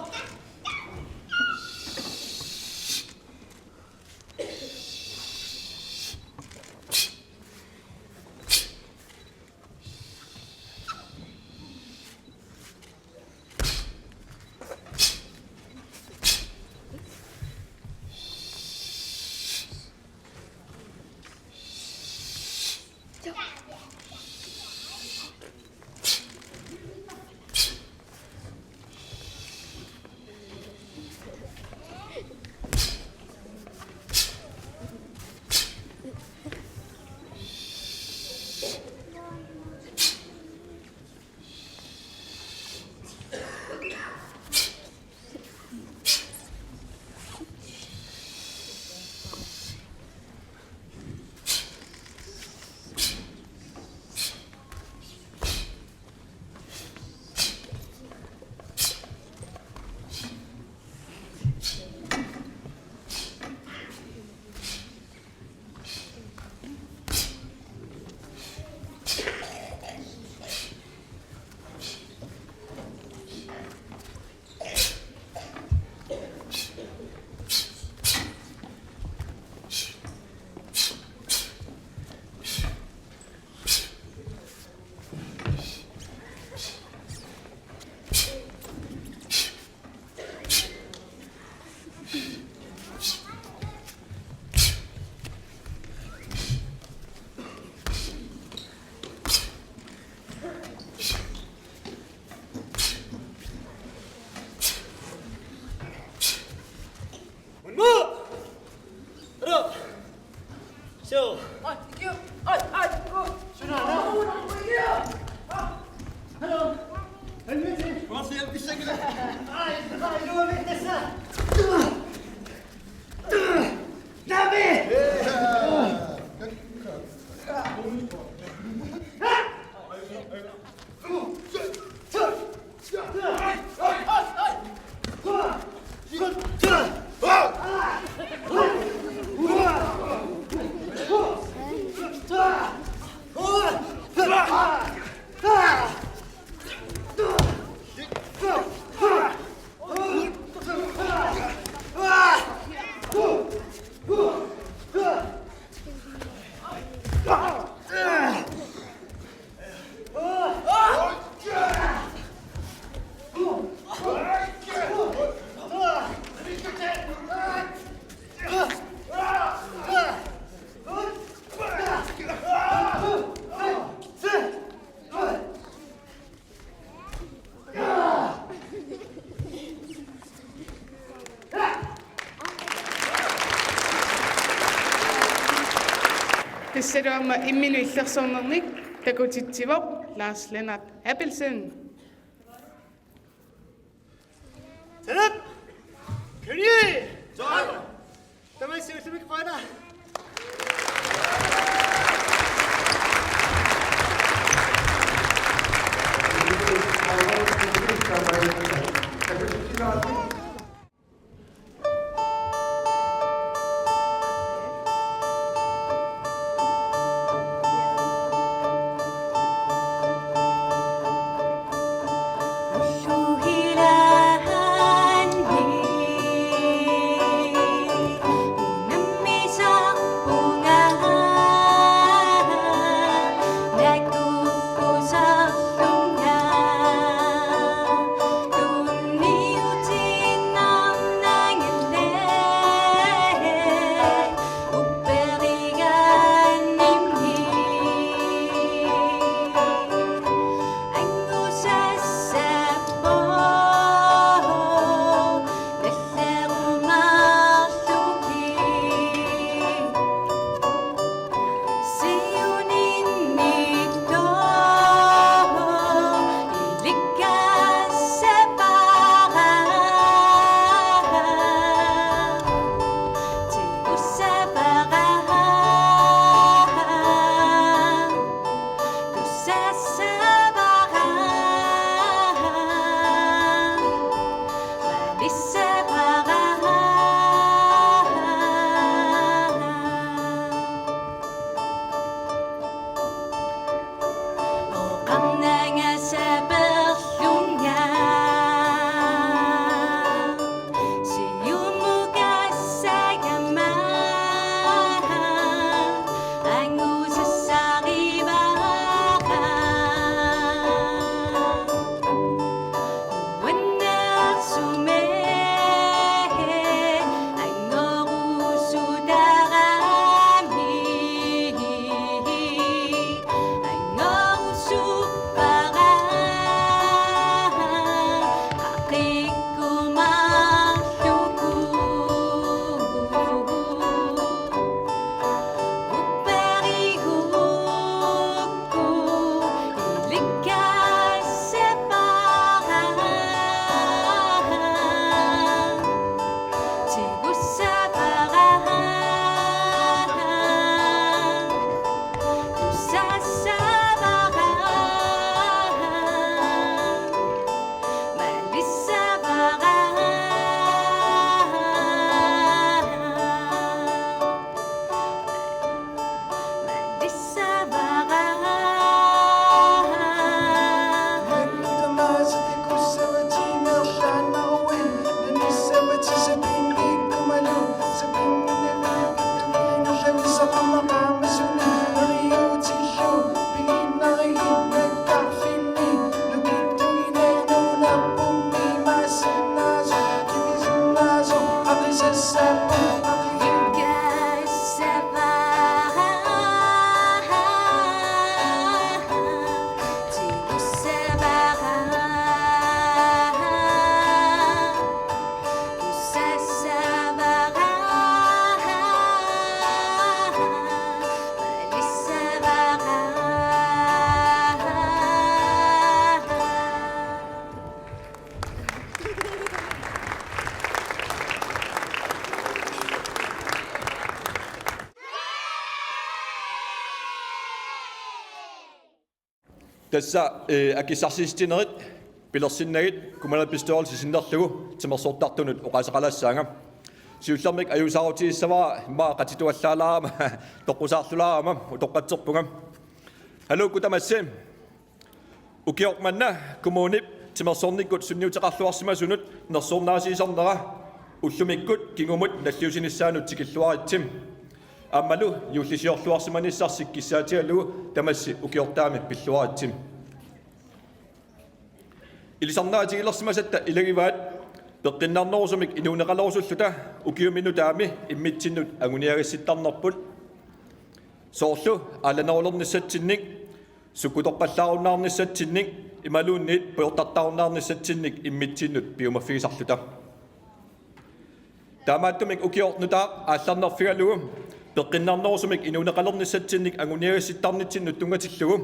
So. Oj, thank you. Oj, oj, thank you. Suna, no? Hallo. Helvede. Hvor ser vi sikkert? Ej, det var jo lidt, det så. Nabi! Tassalu aamma imminut illersornernik takutitsivoq Lars Lennart Abelsen. Tanap! Kønje! Tamai siullermik qujanaq. Tassa, eh, akissarsiissinerit pilersinnagit kommunalbestyrelsi sinnerlugu timersortartunut oqaaseqalaassaanga. Siullermik ajuusaarutigissavara immaqa qatituallaalaarama, toqqusaarlulaarama, utoqqatserpunga. Haluukku tamassi. Ukioq manna kommunip timersornikkut sunniuteqarluarsimasunut nersornaasiisarnera ullumikkut kingumut nalliussinissaanut tikilluaritsi. Aammalu juullisiorluarsimanissarsi kissaatigalugu tamassi ukiortaami pilluaritsi. Ilisarnaatigilersimasatta ilagivaat peqqinnarnerusumik inuuneqalerusulluta ukiumi nutaami immitsinnut anguniagassittarnerput. Soorlu aallanerulernissatsinnik, sukkutorpallaarunnaarnissatsinnik imaluunniit pujortartarunnaarnissatsinnik immitsinnut piumaffigisarluta. Taamaattumik ukioq nutaaq aallarnerfigalugu peqqinnarnerusumik inuuneqalernissatsinnik anguniagassittarnitsinnut tunngatillugu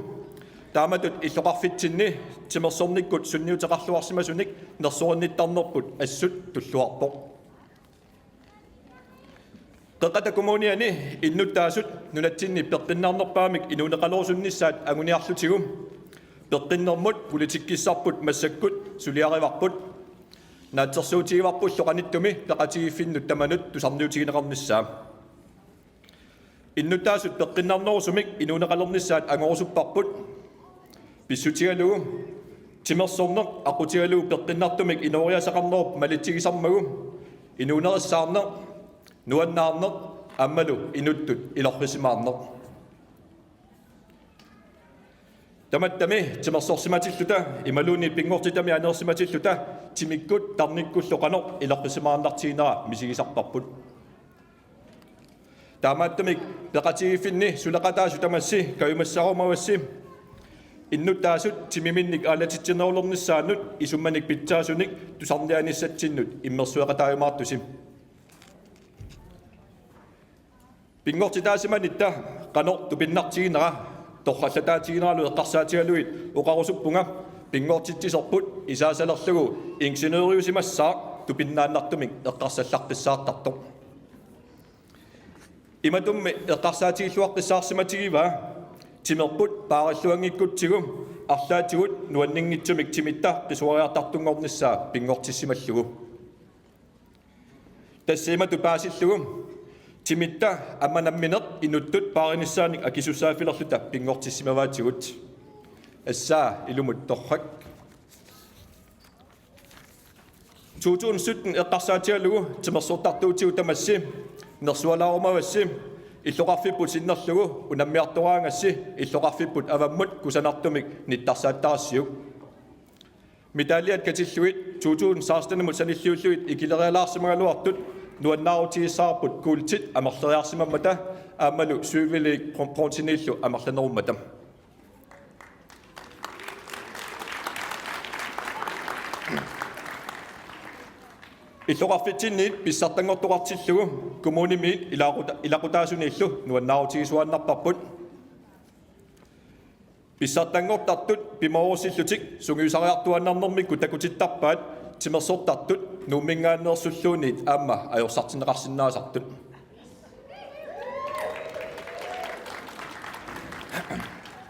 taamatut illoqarfitsinni timersornikkut sunniuteqarluarsimasunik nersorinnittarnerput assut tulluarpoq. Qeqqata Kommuniani innuttaasut nunatsinni peqqinnarnerpaamik inuuneqalerusunnissaat anguniarlutigu peqqinnermut politikkissarput massakkut suliarivarput. Naatsorsuutigivarpullu qanittumi peqatigiiffinnut tamanut tusarniutigineqarnissaa. Innuttaasut peqqinnarnerusumik inuuneqalernissaat angorusupparput. Pissutigalugu timersorneq aqqutigalugu peqqinnartumik inooriaaseqarnerup malitsigisarmagu inuunerissaarneq, nuannaarneq aammalu inuttut ilorrisimaarneq. Tamattami timersorsimatilluta imaluunniit pinngortitami aneersimatilluta timikkut tarnikkullu qanoq ilorrisimaarnartiginera misigisarparput. Taamaattumik peqatigiiffinni suleqataasut tamassi kajumissaarumavassi innuttaasut timiminnik aalatitsinerulernissaannut isummanik pitsaasunik tusarniaanissatsinnut immersueqataajumaartusi. Pinngortitaasimanitta qanoq tupinnartiginera torrallataatigineralu eqqarsaatigalugit oqarusuppunga pinngortitsiserput isaasalerlugu ingeniøriusimassaaq tupinnaannartumik eqqarsallaqqissaartartoq. Imatummi eqqarsaatigilluaqqissaarsimatigivaa timerput paarilluanngikkutsigu arlaatigut nuanninngitsumik timitta qisuariartartunngornissaa pinngortissimallugu. Tassa imatut paasillugu timitta aamma nammineq inuttut paarinissaanik akisussaaffilerluta pinngortissimavaatigut. Assaa ilumut torrak. To tusind sytten eqqarsaatigalugu timersortartuutigut tamassi nersualaarumavassi illoqarfipput sinnerlugu unammiartoraangassi illoqarfipput avammut kusanartumik nittarsaattarassiuk. Medaljet katillugit to tusind seksten-imut sanilliullugit ikilerialaarsimagaluartut nuannaarutigissavarput kuultit amerleriarsimammata aammalu sølvilik bron-, bronzeniillu amerlanerummata. Illoqarfitsinniit pissartanngortoqartillugu kommunimiit ilaquta-, ilaqutaasuniillu nuannaarutigisuaannarparput. Pissartanngortartut pimoorussillutik sungiusariartuaannarnermikkut takutittarpaat timersortartut Nuumminngaanneersulluunniit aamma ajorsartinneqarsinnaasartut.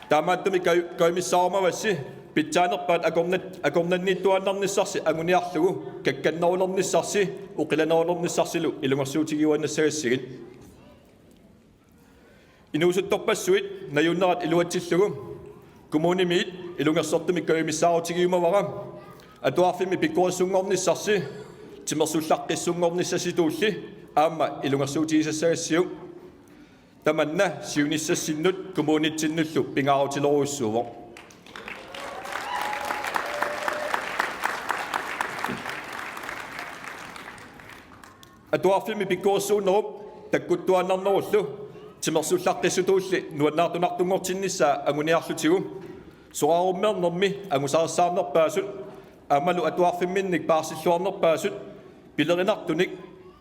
Taamaattumik kaj-, kajumissaarumavassi pitsaanerpaat akornat-, akornanniittuaannarnissarsi anguniarlugu kakkannerulernissarsi oqilanerulernissarsilu ilungersuutigiuaannassagassigit. Inuusuttorpassuit najunnerat iluatsillugu kommunimiit ilungersortumik kajumissaarutigiumavara atuarfimmi pikkorissunngornissarsi timersullaqqissunngornissassitulli aamma ilungersuutigisassagassiuk. Tamanna siunissassinnut kommunitsinnullu pingaarutilerujussuuvoq. Atuarfimmi pikkorissuunnerup takkuttuaannarnerullu timersullaqqissutulli nuannaartunartunngortinnissaa anguniarlutigu soraarummeernermi angusarissaarnerpaasut aammalu atuarfimminnik paarsilluarnerpaasut pilerinartunik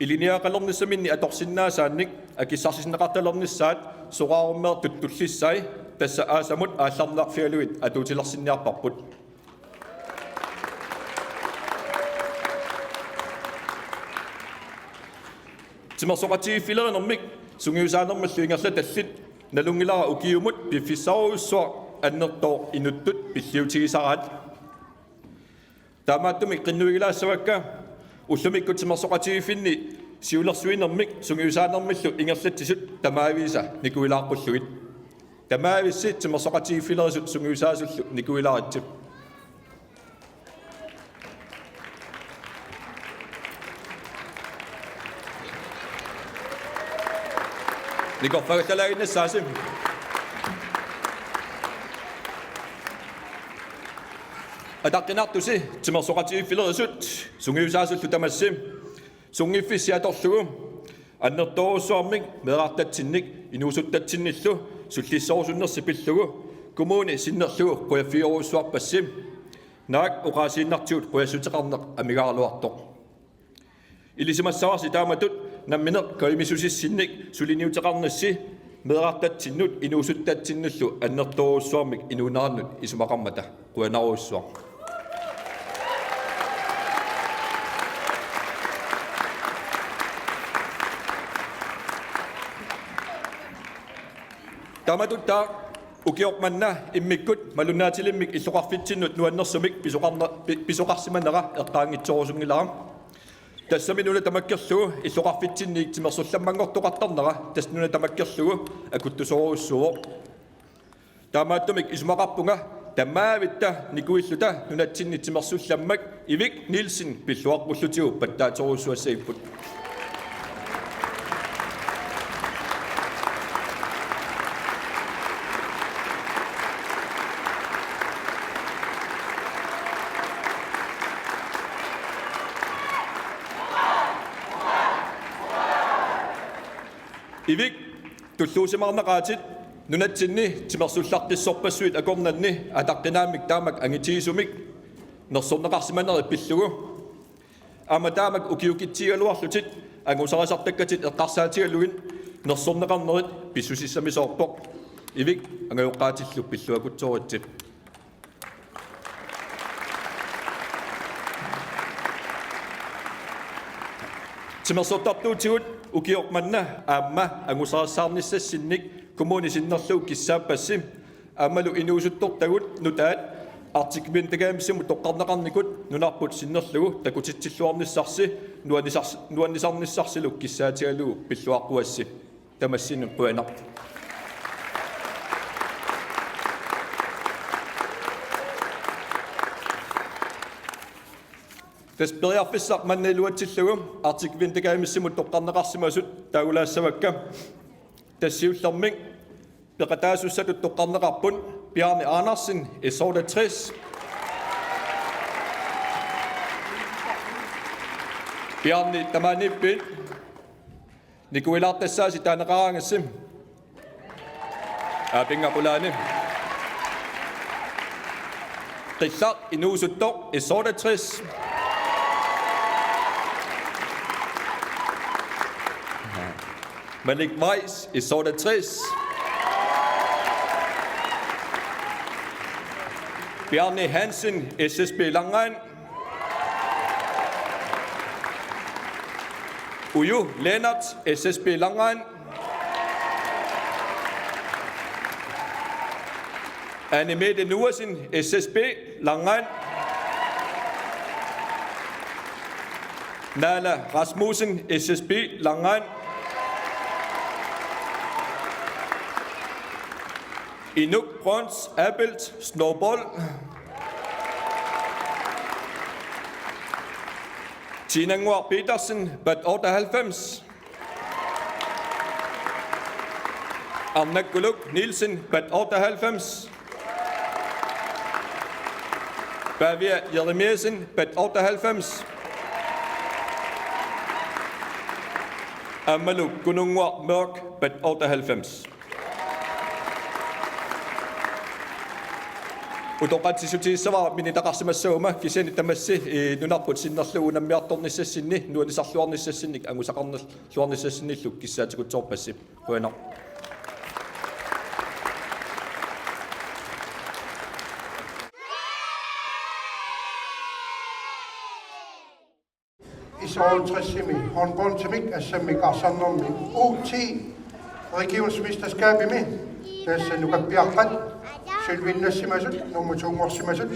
ilinniagaqalernissaminnik atorsinnaasaannik akissarsisinnaqartalernissaat soraarummeertut tullissai tassa aasamut aallarniarfigalugit atuutilersinniarparput. Timersoqatigiiffilerinermik sungiusaanermullu ingerlatallit nalunngilara ukiumut piffissarujussuaq annertooq inuttut pilliutigisaraat. Taamaattumik qinnuigilaassavakka ullumikkut timersoqatigiiffinni siulersuinermik sungiusaanermillu ingerlatsisut tamaavisa nikuilaaqqullugit. Tamaavissi timersoqatigiiffilerisut sungiusaasullu nikuilaaritsi. Nikorfagallalaannassaasi. Ataqqinartusi timersoqatigiiffilerisut sungiusaasullu tamassi sunngiffissi atorlugu annertoorujussuarmik meerartatsinnik inuusuttatsinnillu sullissorusunnersi pillugu kommuni sinnerlugu qujaffigerujussuarpassi. Naak oqaasiinnartigut qujassuteqarneq amigaaraluartoq. Ilisimassavarsi taamatut nammineq kajumissusissinnik suliniuteqarnissi meerartatsinnut inuusuttatsinnullu annertoorujussuarmik inuunerannut isumaqarmata. Qujanarujussuaq. Taamatut taava ukioq manna immikkut malunnaatilimmik illoqarfitsinnut nuannersumik pisoqarne-, pi-, pisoqarsimanera eqqaanngitsoorusunngilara. Tassami nuna tamakkerlugu illoqarfitsinniit timersullammanngortoqartarnera tassa nuna tamakkerlugu akuttusoorujussuuvoq. Taamaattumik isumaqarpunga tamaavitta nikuilluta nunatsinni timersullammak Ivik Nielsen pilluaqqullutigu pattaasorujussuassagipput. Ivik, tulluusimaarnaqaatit nunatsinni timersullaqqissorpassuit akornanni ataqqinaammik taamak angitigisumik nersorneqarsimaneri pillugu. Aamma taamak ukiukitsigigaluarlutit angusarisartakkatit eqqarsaatigalugit nersorneqarnerit pissusissamisoorpoq. Ivik, angajoqqaatillu pilluakutsooritsi. Timersortartuutigut ukioq manna aamma angusarissaarnissassinnik kommuni sinnerlugu kissaappassi. Aammalu inuusuttortagut nutaat Arctic Winter Gamesimi toqqarneqarnikut nunarput sinnerlugu takutitsilluarnissarsi nuannisars-, nuannisarnissarsilu kissaatigalugu pilluaqquassi. Tamassinnut qujanaq. Tassa periarfissaq manna iluatsillugu Arctic Winter Gamesimut toqqarneqarsimasut taagulaassavakka. Tassa siullermik peqataasussatut toqqarneqarput Bjarne Andersen, S otteogtres. Bjarne, tamaaniippiit? Nikuilaartassaasi taaneqaraangassi. Aa, pinga qulaani. Qillaq inuusuttoq, S otteogtres. Malik Weiss, S otteogtres. Bjarne Hansen, S S B Langrend. Uju Lennert, S S B Langrend. Anne Mette Nuersen, S S B Langrend. Nala Rasmussen, S S B Langrend. Inuk Brøns Abelt, Snowboard. Tina Nguar Petersen, Bat otteoghalvfems. Arnakkuluk Nielsen, Bat otteoghalvfems. Pavia Jeremiassen, Bat otteoghalvfems. Aammalu Kununnguaq Mørk, Bat otteoghalvfems. Utoqqatsissutigissavara minitaqarsimassaguma, kisianni tamassi, eh, nunarput sinnerlugu unammiartornissassinni nuannisarluarnissassinnik angusaqarnerluarnissassinnillu kissaatikutsoorpassi. Qujanaq. S otteogtres-imi håndboldimik assammik arsarnermi U ti regionsmesterskabimi tassa nukappiarpat Elleve-nngorsimasut, nummer to-nngorsimasut,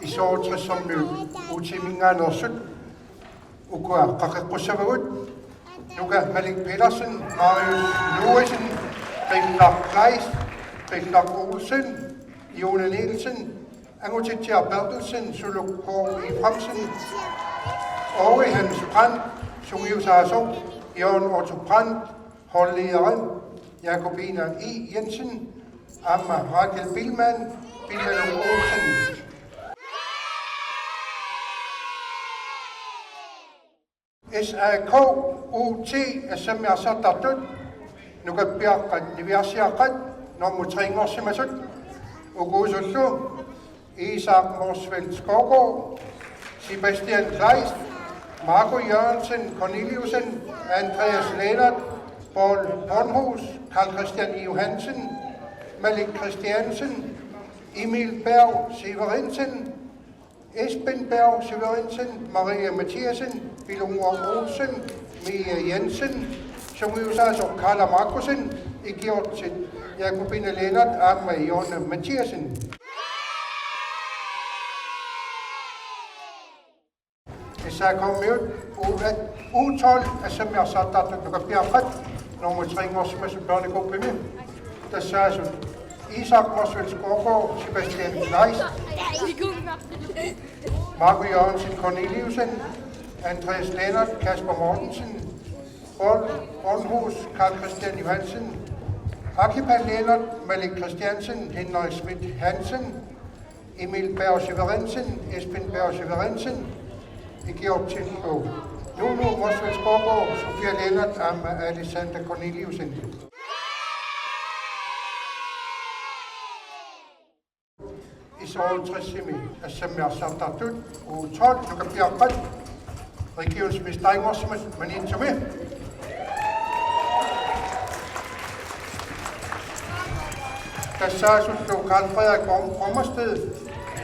S-otteogtressermiut U T-minngaanneersut, ukua qaqeqqussavagut: Nuka Malik Petersen, Marius Louisen, Rikard Kleist, Rikard Olsen, Jone Nielsen, Angutitsiaq Berthelsen, Suluk K. Efraimsen, Aage Hans Brandt, sungiusaasoq Jørgen Otto Brandt, holdlederi Jakobine I. Jensen, aamma Rakel Billmann, Billmann Olsen. S A K U T, S M R-sartartut, nukappiaqqat niviarsiaqqat, nummer tre-nngorsimasut, ukuusullu Isak Motzfeldt Skovgaard, Sebastian Kleist, Marco Jørgensen Corneliussen, Andreas Lennert, Paul Bornhus, Carl Christian Johansen, Malik Christiansen, Emil Berg Severinsen, Esben Berg Severinsen, Maria Mathiassen, Pilumor Olsen, Mia Jensen, sungiusaasoq Karla Markussen, ikiortit Jakobine Lennert aamma Jonna Mathiassen. S A K-miut U-, U tolv, S M R-sartartut, nukappiaqqat, nummer tre-nngorsimasut børnegruppemi, tassaasut Isak Motzfeldt Skovgaard, Sebastian Kleist, Marco Jørgensen Corneliussen, Andreas Lennert, Kasper Mortensen, Paul Bornhus, Carl Christian Johansen, Akipa Lennert, Malik Christiansen, Henrik Schmidt Hansen, Emil Berg Severinsen, Esben Berg Severinsen, ikiortillu Lulu Motzfeldt Skovgaard, Sofia Lennert aamma Alexander Corneliussen. S-otteogtresimi S M R-sartartut U tolv, nukappiaqqat, regionsmesterinngorsimasut Maniitsumi, tassaasullu Karl Frederik Bom-, Bommersted,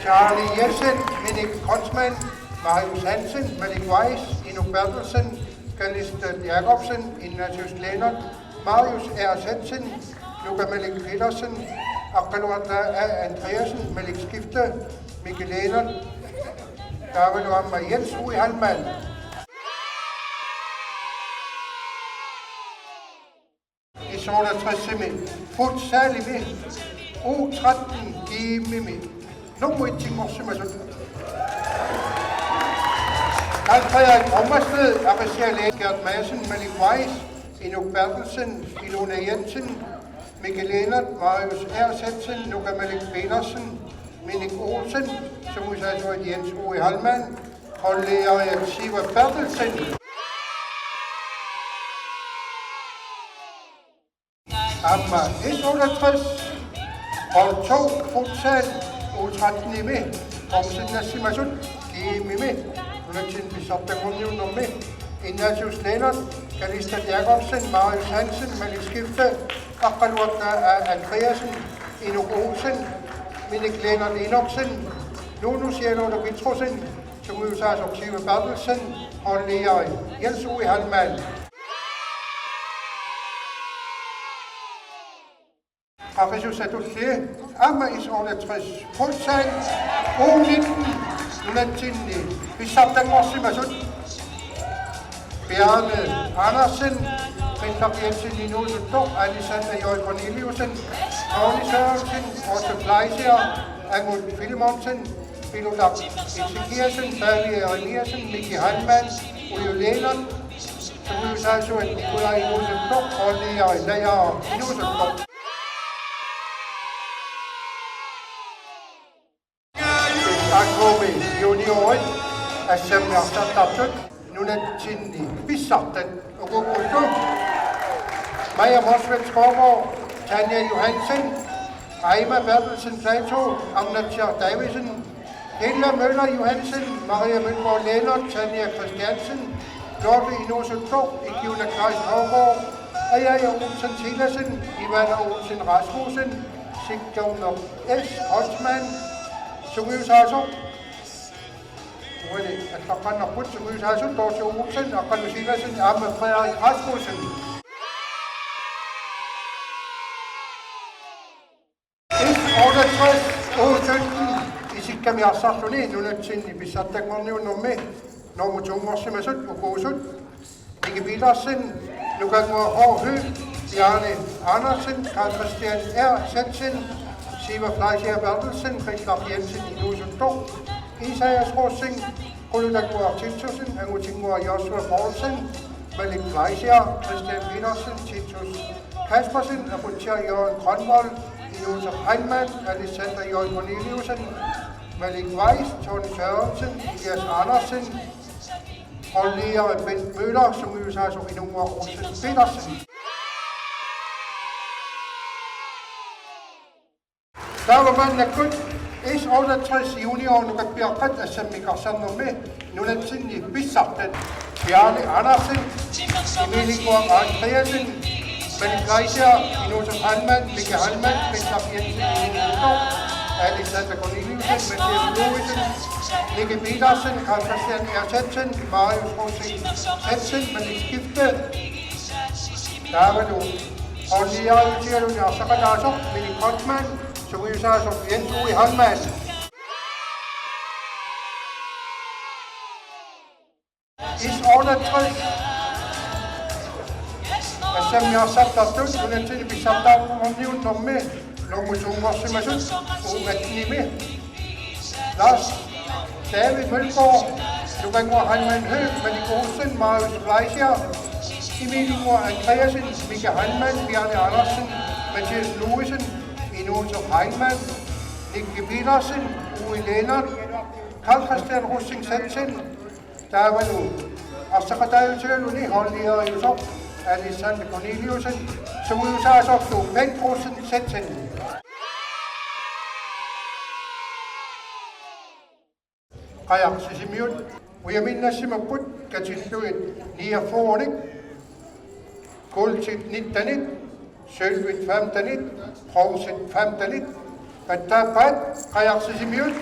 Charlie Jensen, Minik Kreutzmann, Marius Hansen, Malik Weiss, Inuk Berthelsen, Kalista Jakobsen, Ignatius Lennert, Marius R. Hansen, Nuka Malik Petersen, Aqqaluartaa A. Andreasen, Malik Skifte, Mikkel Lennert, taavalu aamma Jens Ui Halman. S-otteogtresimi futsalimi U tretten G-mimi nummer et-inngorsimasut Karl Frederik Bommersted, Aqissiaq Lennert, Gert Madsen, Malik Weiss, Inuk Berthelsen, Ilona Jensen, Mikkel Lennert, Marius R. Hansen, Nuka Malik Petersen, Minik Olsen, sungiusaasuat Jens Ui Halman, holdlederiat Siva Berthelsen. Aamma S-otteogtres, hold to futsal, U tretten-imi, orsinnassimasut G-mimi, nunatsinni pissartanngorniunnermi, Ignatius Lennert, Kalista Jakobsen, Marius Hansen, Malik Skifte, Aqqaluartaa A. Andreasen, Inuk Olsen, Minik Lennert Enoksen, Lulu Sialoto Petrussen, sungiusaasoq Siva Berthelsen, holdlederi Jens Ui Halman. Qaqisussatulli aamma S-otteogtres futsal U nitten, nunatsinni pissartanngorsimasut Bjarne Andersen, Peter Jensen Inuusuttoq, Alexander J. Corneliussen, Tony Sørensen, Otto Fleischer, Angut Filemonsen, Pilutaq Ezekiassen, Pavia Jeremiassen, Miki Halman, Uju Lennert, sungiusaasuat Nikolaj Inuusuttoq, holdlederi Naja Inuusuttoq. S A K-mi juniorit, S M R-sartartut, nunatsinni pissartat ukuupput: Maja Motzfeldt Skovgaard, Tanja Johansen, Aima Berthelsen Plato, Amnatsiaq Davidsen, Hilda Møller Johansen, Maria Mølgaard Lennert, Tanja Christiansen, Lotte Inuusuttoq, Ikiuna Kleist Skovgaard, Aja Olsen Silassen, Ivana Olsen Rasmussen, Sigdormer S. Holtzmann, sungiusaasoq, uani allaqqaannarput, sungiusaasut Dorthe Olsen, Aqqalu Silassen aamma Frederik Rasmussen. S B Otteogtres U sytten, isikkami arsarluni nunatsinni pissartanngorniunnermi nummer to-nngorsimasut ukuusut: Miki Petersen, Nukannguaq H. Høegh, Bjarne Andersen, Carl Christian R. Jensen, Siva Fleischer Berthelsen, Christoph Jensen, Inuusuttoq, Isaias Rosing, Qulutannguaq Titussen, Angutinnguaq Joshua Poulsen, Malik Fleischer, Christian Petersen, Titus Kaspersen, Aqutsiaq Jørgen Grønvold, Inuusaq Heilmann, Alexander J. Corneliussen, Malik Weiss, Tony Sørensen, Elias Andersen, holdleder Bent Møller, sungiusaasoq Inunnguaq Olsen Petersen. Taava maannakkut S otteogtres junior nukappiaqqat assammik arsarnermi nunatsinni pissartat: Bjarne Andersen, Emilienguaq Andreasen, Malik Fleischer, Inuusaq Heilmann, Mika Heilmann, Christoph Jensen, Inuusuttoq, Alexander Corneliussen, Mathias Louisen, Miki Petersen, Carl Christian R. Jensen, Marius Rosing Jensen, Malik Skifte. Taavalu holdlederiutigalluni arsaqataasoq Mini Kreutzmann, sungiusaasoq Jens Ui Holmmann. S otteogtres. Assammik arsartartut nunatsinni pissartanngorniunnermi nummer to-nngorsimasut U attenimi: Lars David Mølgaard, Nukannguaq Heilmann Høegh, Malik Olsen, Marius Fleischer, Emilienguaq Andreasen, Mika Heilmann, Bjarne Andersen, Mathias Louisen, Inuusaq Heilmann, Nicky Petersen, Ui Lennert, Carl Christian Rosing Jensen. Taavalu arsaqataatigalluni holdlederiusoq Alexander Corneliussen, sungiusaasorlu Bent Rosing Jensen. Qajaq Sisimiut. Ujaminnassimapput katillugit niogfyrrenik, guldit nittenit, sølvit femtenit, bronzit femtenit. Pattaappaat Qajaq Sisimiut.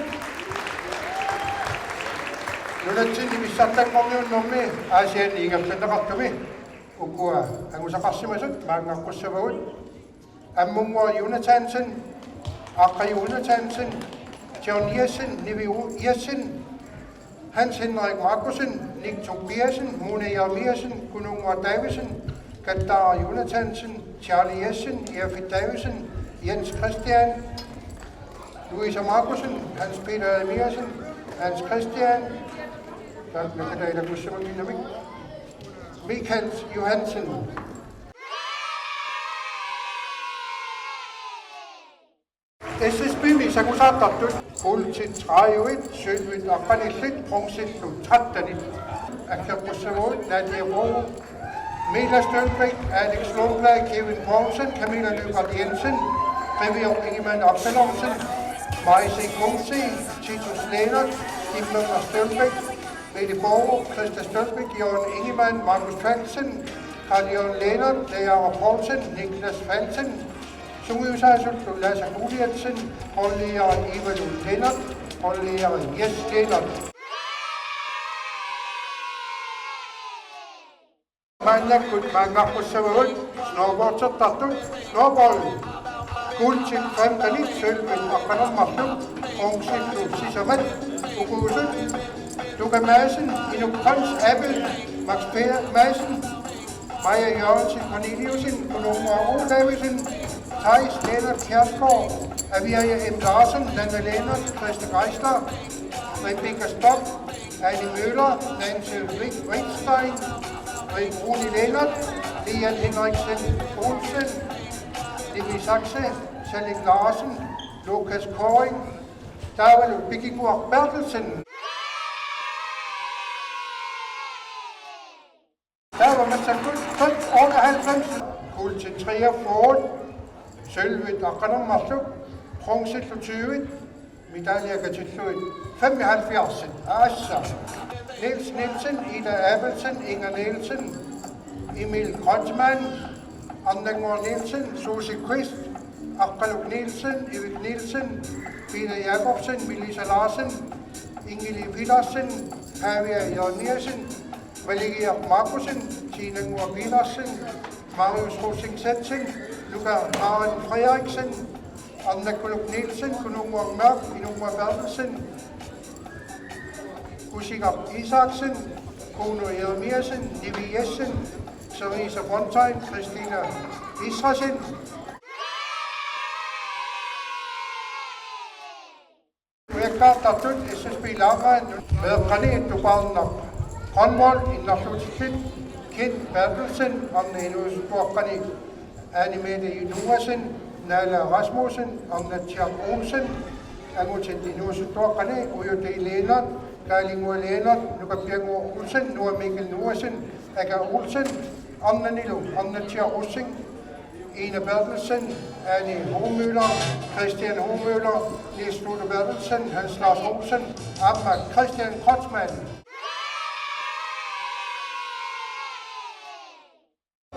Nunatsinni pissartanngorniunnermi Aasianni ingerlanneqartumi ukua angusaqarsimasut maanngarpussavagut: Ammunnguaq Jonathansen, Aqqalu Jonathansen, John Jessen, Nivi U-, Jessen, Hans Henrik Markussen, Nick Tobiassen, Mona Jeremiassen, Kununnguaq Davidsen, Kattaara Jonathansen, Charlie Jessen, Erik Davidsen, Jens Christian, Louise Markussen, Hans Peter Jeremiassen, Hans Christian, Michael Johansen. S S B-mi sangusaartartut guldit tredive, sølvit aqqanillit, bronzillu tretten. Aggeqqussavagut Nadia Bo, Mila Stølbæk, Alex Lundblad, Kevin Poulsen, Camilla Lyberth Jensen, Rivioq Ingemann Absalonsen, Maise Kungsi, Titus Lennert, Immø Stølbæk, Mette Borg, Christa Stølbæk, Jørgen Ingemann, Markus Hansen, Carl Jørgen Lennert, Lea Poulsen, Niklas Hansen, sungiusaasorlu Lasse Goliathsen, holdleder Ivalu Lennert, holdleder Jes Lennert. Maannakkut maanngarpussavagut snowboardertartut: snowboard, guldit femtenit, sølvit aqqaneq-marluk, bronzillu sisamat ukuusut: Tuka Madsen, Inuk Pons Abel, Max Peter Madsen, Maja Jørgensen Corneliussen, Kununnguaq O. Davidsen, Theis Lennert Kjærsgaard, Aviaja M. Larsen, Nanna Lennert, Christa Geisler, Rebecca Stock, Annie Møller, Nancy Ri-, Rikstein, Ri-, Rune Lennert, Lian Henriksen Olsen, Nicky Saxe, Salik Larsen, Lukas Koring, David Bikikuak Bertelsen. Taava massakkut F otteoghalvfems, guldit treogfyrre, sølvit aqqaneq-marluk, bronzillu tyve, medaljer katillugit femoghalvfjerds. Aassa: Niels Nielsen, Ida Abelsen, Inger Nielsen, Emil Kreutzmann, Arnannguaq Nielsen, Susie Quist, Aqqaluk Nielsen, Erik Nielsen, Peter Jakobsen, Melissa Larsen, Ingeli Petersen, Pavia Jeremiassen, Valeria Markussen, Tinannguaq Petersen, Marius Rosing Jensen, Luka Maren Frederiksen, Arnakkuluk Nielsen, Kununnguaq Mørch, Inunnguaq Berthelsen, Kusigaq Isaksen, Kuno Jeremiassen, Nivi Jessen, Therese Fontain, Christina Israelsen. Ujakkaartartut S S B Lagmand, meeqqani Tupaarnaq Grønvold, innarluutillit Kent Berthelsen, arnat inuusuttuaqqani Anne Mette Jonassen, Nala Rasmussen, Arnatsiaq Olsen, angutit inuusuttuaqqani Uju D. Lennert, Kaalinnguaq Lennert, Nukappiannguaq Olsen, Noah Mikkel Noassen, Aka Olsen, arnanilu Arnatsiaq Rosing, Ina Berthelsen, Anne Hormøller, Christian Hormøller, Niels Luther Berthelsen, Hans Lars Olsen, aamma Christian Kreutzmann.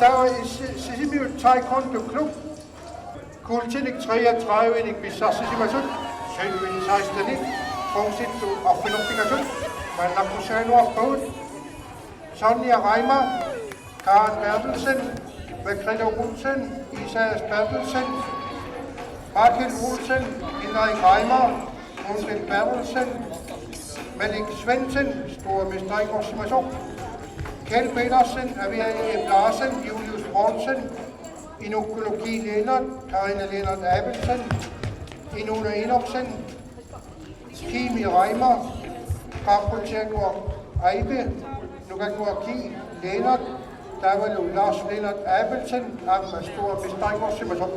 Taava Si-, Sisimiut Taekwondo Klub, kuultinik treogtredive-nik pissarsisimasut, sølvit seksten-it, bronzitut arfineq-pingasut, maannakkut sanuarpagut, Sonja Reimer, Karen Berthelsen, Margrethe Olsen, Isaias Berthelsen, Michael Olsen, Henrik Reimer, Munken Berthelsen, Malik Svendsen, stormesterinngorsimasoq, Kjeld Petersen, Aviaja Larsen, Julius Poulsen, Inukkuluk Lennert, Karina Lennert Abelsen, Inuna Enoksen, Kimi Reimer, Kaapputsiannguaq Aipe, Nukannguaq Ki Lennert, taavalu Lars Lennert Abelsen, aamma stormesterinngorsimasoq.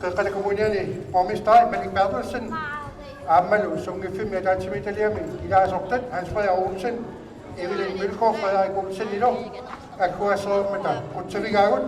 Qeqqata Kommuniani borgmesteri Malik Berthelsen, aammalu sunngiffimmi ataatsimiititaliami ilaasortat Hans Frederik Olsen, Evelyn Mølgaard, Frederik Olsenilu agguaassereermata qutsavigaagut.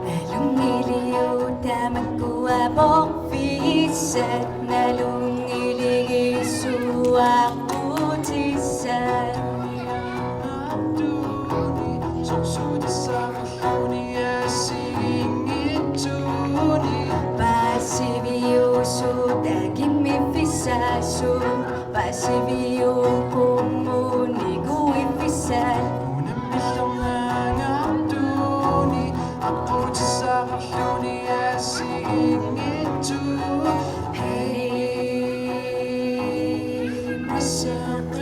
Nalunngiliuk tamakkua porfissat, nalunngiligissuaq qutsissat. Paasiviusut akimmiffissaasut, paasiviup qummut nikuiffissat. Unammillernaangaartuuni aqqutissaqarluni assigiinngitsut. Hey, massakkut.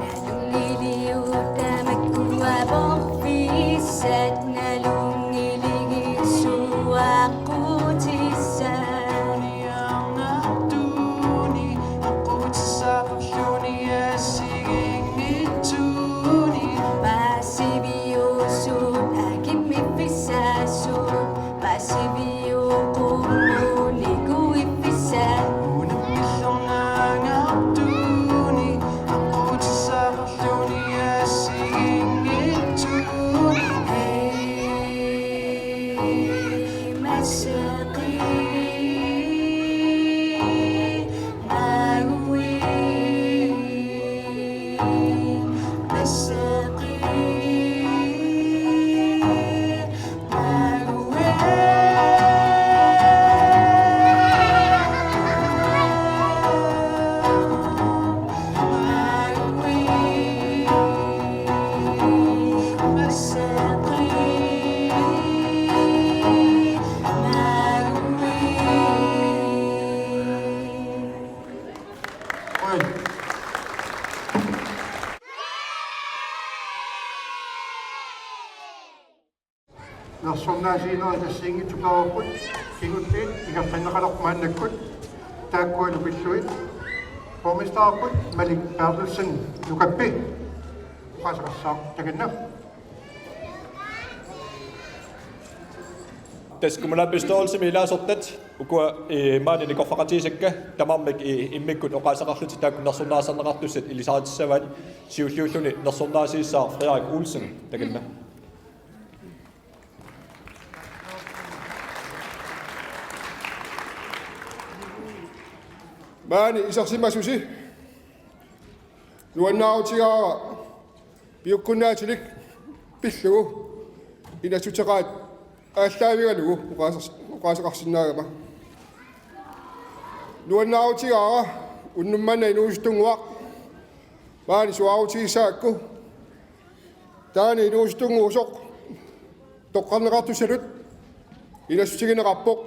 Nalunngiliuk tamakkua porfissat, nalunngiligissuaq qutsissat. Paasiviusut akimmiffissaasut, paasiviup qummut nikuiffissat. Unammillernaangaartuuni aqqutissaqarluni assigiinngitsut. Hey, massakkut. Nersornaasiinerit assigiinngitsut pereerput, kingulliit ingerlanneqalerput maannakkut, taakkualu pillugit borgmesterip Malik Berthelsen, Nukappi, oqaaseqassaaq, takanna. Tassa kommunalbestyrelsimi ilaasortat ukua, eh, maani nikorfaqatigisakka tamarmik, eh, immikkut oqaaseqarlutik taakku nersornaaserneqartussat ilisaritissavaat, siulliulluni nersornaasiissaaq Frederik Olsen, takanna. Maani isersimasusi nuannaarutigaara piukkunnaatilik pillugu inassuteqaat aallaavigalugu oqaaseqars-, oqaaseqarsinnaagama. Nuannaarutigaara unnuk manna inuusuttunnguaq maani suaarutigissaakku. Taanna inuusuttunnguusoq toqqarneqartussanut inassutigineqarpoq.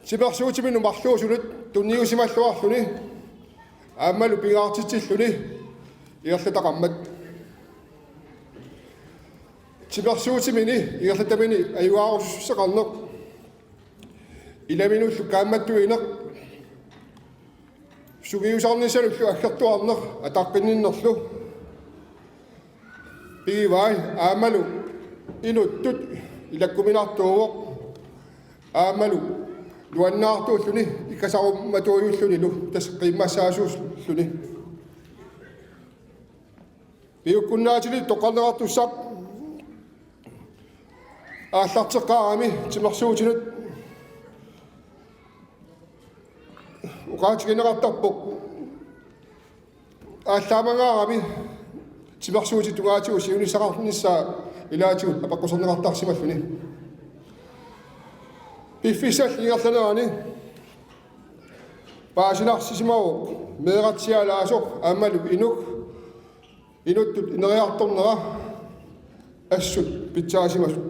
Timersuutiminnut marluusunut tunniusimalluarluni aammalu pingaartitsilluni ingerlataqarmat. Timersuutimini ingerlatamini ajugaarusussaqarneq, ilaminullu kaammattuineq, sungiusarnissalullu aggertuarneq ataqqinninnerlu pigivai, aammalu inuttut ilakkuminartuuvoq, aammalu nuannaartuulluni ikkasarummatuujullunilu tassa qiimmassaasuulluni. Piukkunnaatilik toqqarneqartussaq Aallarteqqaarami timersuutinut oqaatigineqartarpoq. Aallaamagaarami timersuutit tungaatigut siunissaqarnissaa ilaatigut apeqquserneqartarsimalluni. Piffissalli ingerlanerani paasinarsisimavoq meeqqat sialaasoq aammalu inuk inuttut ineriartornera assut pitsaasimasut.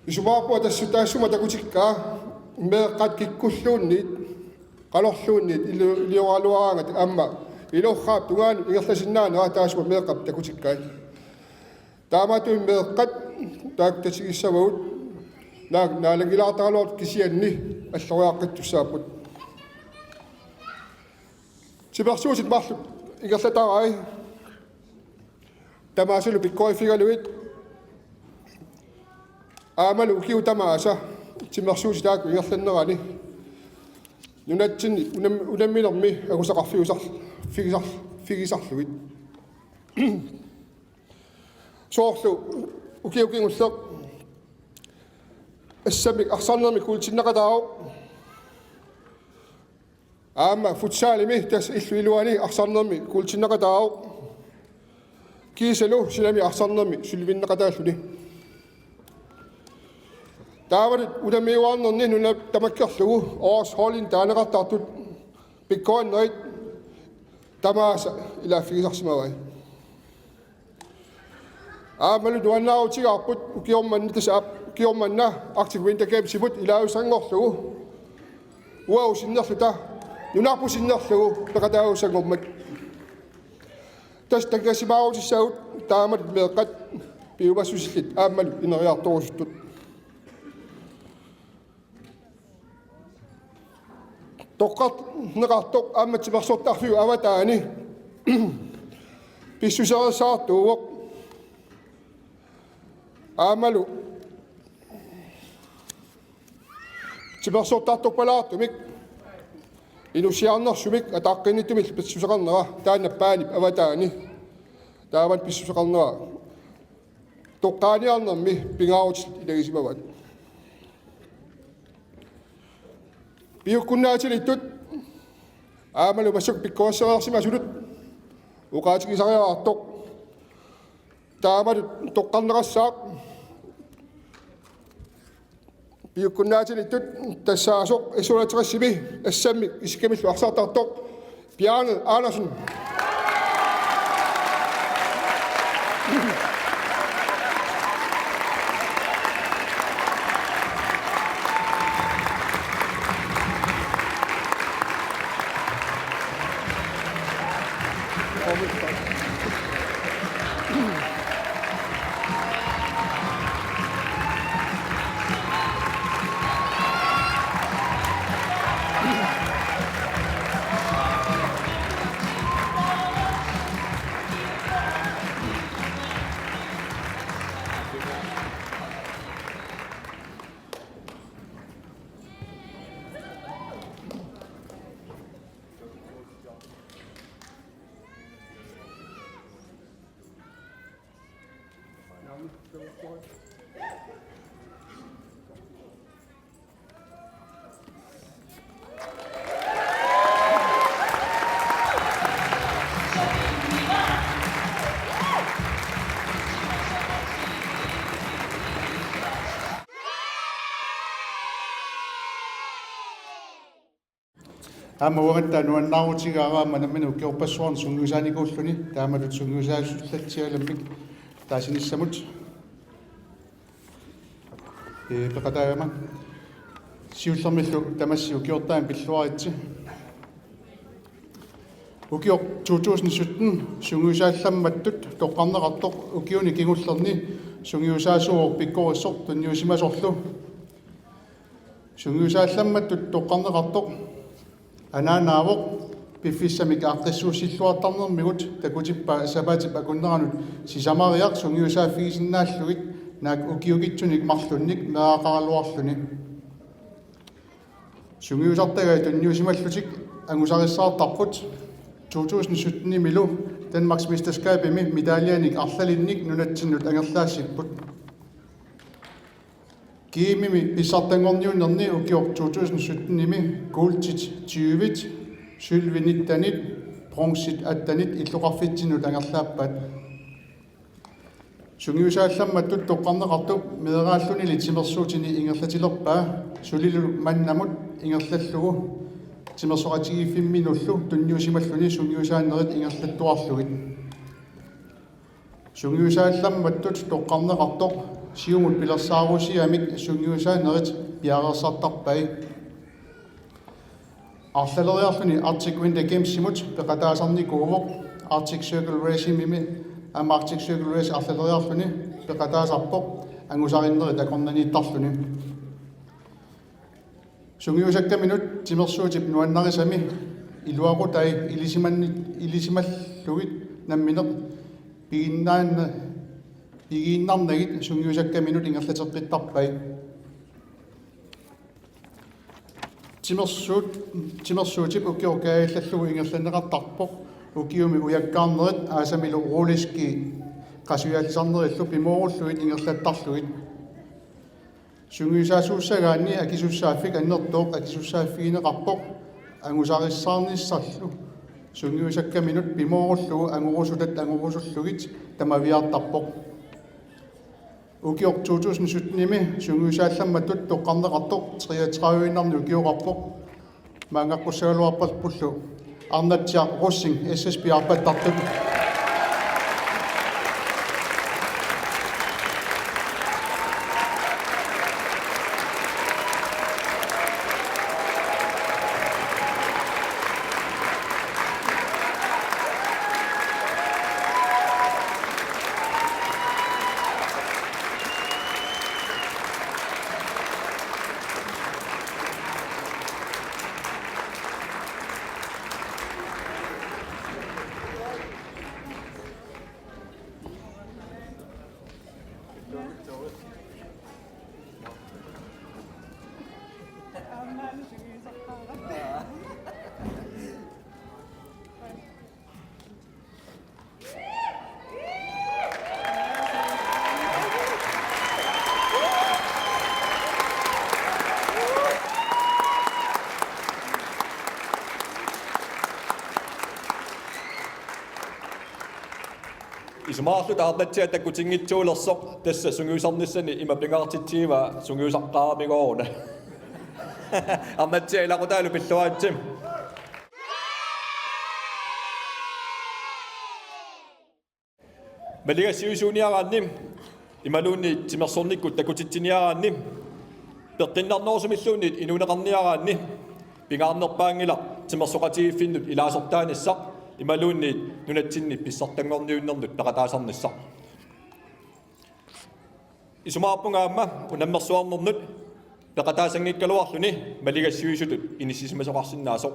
Isumaqarpunga tassa taassuma takutikkaa meeqqat kikkulluunniit, qalorluunniit ili-, ilioraluaraangat aamma ilorraap tungaanut ingerlasinnaanera taassuma meeqqat takutikkaat. Taamatut meeqqat taakku tatigissavagut naak naalanngilaartaraluartut kisianni alloriaqqittussaapput. Timersuutit marluk ingerlatarai tamaasalu pikkoriffigalugit aammalu ukiut tamaasa timersuutit taakku ingerlannerani nunatsinni unam-, unamminermi angusaqarfigisar-, figisar-, figisarlugit. Soorlu ukioq kingulleq S M-ip arsarnermi guldinneqataavoq. Aamma futsalimi tassa illup iluani arsarnermi guldinneqataavoq. Kiisalu silami arsarnermi sølvinneqataalluni. Taavalu unammiuarnerni nuna tamakkerlugu Årets Holdit taaneqartartut pikkorinnerit tamaasa ilaaffigisarsimavai. Aammalu nuannaarutigaarput ukioq manna tassa aap-, ukioq manna Arctic Winter Gamesimut ilaassanngorlugu uagut sinnerluta nunarput sinnerlugu peqataassanngormat. Tassa takusimaarutissagut taamatut meeqqat piumassusillit aammalu ineriartorusuttut. Toqqarneqartoq aamma timersortarfiup avataani pissuserissaartuuvoq. Aammalu timersortartorpalaartumik inussiarnersumik ataqqinnittumi pissuseqarnera taanna Paanip avataani taamatut pissuseqarnera toqqaaniarnermi pingaarutillit ilagisimavaat. Piukkunnaatilittut aammalu massakkut pikkorissareersimasunut oqaatigisariaqartoq taamatut toqqarneqassaaq. Piukkunnaatilittut tassaasoq S-otteogtresimi S M-ip isikkamillu arsartartoq Bjarne Andersen. Aamma uangattaaq nuannaarutigaara aamma nammineq ukiorpassuarni sungiusaanikuulluni taamatut sungiusaasulaatsialammik taasinissamut. Ee, peqataagama. Siullermillu tamassi ukiortaami pilluaritsi. Ukioq to tusind sytten sungiusaallammattut toqqarneqartoq ukiuni kingullerni sungiusaasuuvoq pikkorissoq tunniusimasorlu. Sungiusaallammattut toqqarneqartoq anaanaavoq piffissamik aaqqissuussilluartarnermigut takutippaa sapaatip akunneranut sisamariaq sungiusaaffigisinnaallugit naak ukiukitsunik marlunnik meeraqaraluarluni. Sungiusartagai tunniusimallutik angusarissaartarput to tusind sytten-imilu Danmarksmesterskabimi medaljenik arlalinnik nunatsinnut angerlaassipput. GM-imi pissartanngorniunnerni ukioq to tusind sytten-imi guldit tyve, sølvit nitten, bronzit atten illoqarfitsinnut angerlaappaat. Sungiusaallammattut toqqarneqartup meeraallunili timersuutini ingerlatilerpaa sulilu mannamut ingerlallugu timersoqatigiiffimminullu tunniusimalluni sungiusaanerit ingerlattuarlugit. Sungiusaallammattut toqqarneqartoq siumut pilersaarusiamik sungiusaanerit piareersartarpai. Arlaleriarluni Arctic Winter Gamesimut peqataasarnikuuvoq, Arctic Circle Racingimi aamma Arctic Circle Race arlaleriarluni peqataasarpoq angusarinnerit akornanniittarluni. Sungiusakkaminut timersuutip nuannarisami iluaqutai ilisimanni-, ilisimallugit nammineq piginnaanna-, pigiinnarnagit sungiusakkaminut ingerlateqqittarpai. Timersuut-, timersuutip ukioq kaajallallugu ingerlanneqartarpoq ukiumi ujakkaarnerit aasamilu rulleskit qasujaalisarnerillu pimoorullugit ingerlattarlugit. Sungiusaasuussagaanni akisussaaffik annertooq akisussaaffigineqarpoq angusarissaarnissarlu sungiusakkaminut pimoorullugu angorusutat angorusullugit tamaviaartarpoq. Ukioq to tusind sytten-imi sungiusaallammattut toqqarneqartoq treogtredive-innarnik ukioqarpoq. Maanngaqqussaagaluarparpullu Arnatsiaq Rosing, S S P arpattartut. Isumaqarluta Arnatsiaq takutinngitsuulersoq, tassa sungiusarnissani ima pingaartitsigivaa sungiusaqqaaramigooruna. Arnatsiaq ilaqutaalu pilluaritsi. Maligassiuisuuniaraanni imaluunniit timersornikkut takutitsiniaraanni peqqinnarnerusumilluunniit inuuneqarniaraanni pingaarnerpaanngilaq timersoqatigiiffinnut ilaasortaanissaq imaluunniit nunatsinni pissartanngorniunnernut peqataasarnissaq. Isumaqarpunga aamma unammersuarnernut peqataasanngikkaluarluni maligassiuisutut inissisimasoqarsinnaasoq.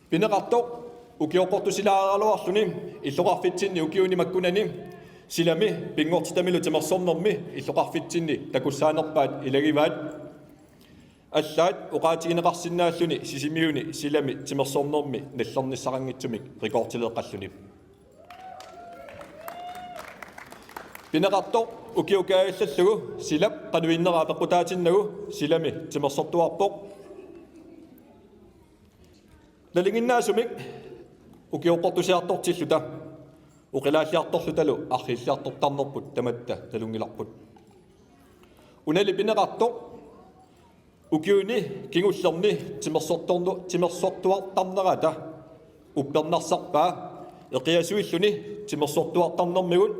Pineqartoq ukioqqortusilaaraluarluni illoqarfitsinni ukiuni makkunani silami pinngortitamilu timersornermi illoqarfitsinni takussaanerpaat ilagivaat. Allaat oqaatigineqarsinnaalluni Sisimiuni silami timersornermi nallernissaqanngitsumik rekordileeqqalluni. Pineqartoq ukioq kaajallallugu silap qanoq innera peqqutaatinnagu silami timersortuarpoq. Nalinginnaasumik ukioqqortusiartortilluta oqilaalliartorlutalu arriilliartortarnerput tamatta nalunngilarput. Unali pineqartoq ukiuni kingullerni timersortornu-, timersortuartarnerata uppernarsarpaa eqiasuilluni timersortuartarnermigut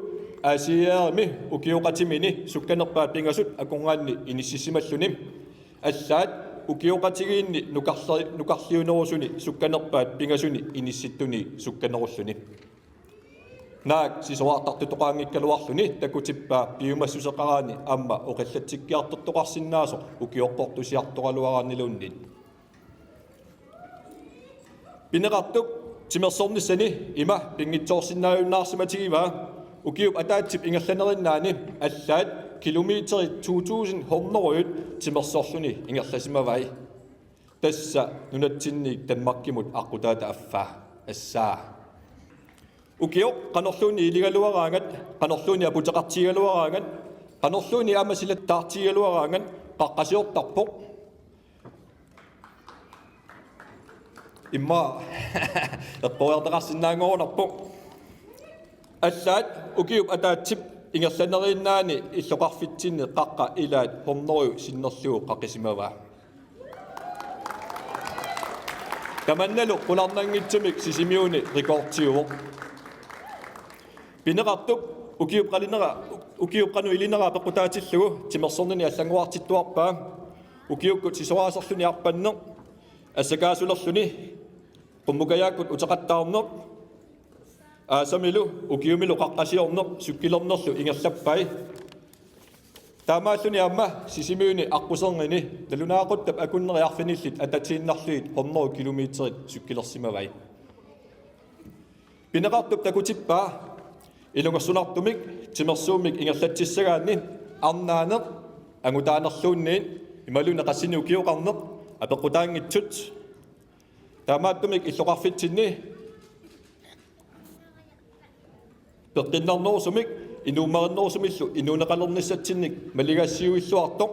A C R-imi ukioqatimini sukkanerpaat pingasut akornanni inissisimalluni. Allaat ukioqatigiinni nukarli-, nukarliunerusuni sukkanerpaat pingasuni inissittunii sukkanerulluni. Naak sisorartartutoqaanngikkaluarluni takutippaa piumassuseqaraanni aamma oqallatsikkiartortoqarsinnaasoq ukioqqortusiartoraluaraanniluunniit. Pineqartoq timersornissani ima pinngitsoorsinnaajunnaarsimatigivaa ukiup ataatsip ingerlanerinnaani allaat kilometerit to tusind hundrede timersorluni ingerlasimavai. Tassa nunatsinniit Danmarkimut aqqutaata affaa assaa. Ukioq qanorluunniit iligaluaraangat, qanorluunniit aputeqartigigaluaraangat, Qanorluunniit aamma sila taartigigaluaraangat qaqqasiortarpoq. Immaqa eqqoriarneqarsinnaanngorunarpoq. Allaat ukiup ataatsip ingerlaneriinnaani illoqarfitsinni qaqqat ilaat hundrede sinnerlugit qaqqisimavaa. Tamannalu qularnanngitsumik Sisimiuni rekordiuvoq. Pineqartup ukiup qalinera, ukiup qanoq ilinera peqqutaatillugu timersornini allanngorartittuarpaa. Ukiukkut sisoraaserluni arpanneq, assakaasulerluni, qummukajaakkut uteqattaarneq, aasamilu ukiumilu qaqqasiorneq cykelernerlu ingerlappai. Taamaalluni aamma Sisimiuni aqquserngini nalunaaquttap akunneri arfinillit atatiinnarlugit hundrede kilometerit cykelersimavai. Pineqartup takutippaa ilungersunartumik timersuummik ingerlatsissagaanni arnaaneq angutaanerluunniit imaluunniit qassinik ukioqarneq apeqqutaanngitsut. Taamaattumik illoqarfitsinni peqqinnarnerusumik inuummerinnerusumillu inuuneqalernissatsinnik maligassiuilluartoq.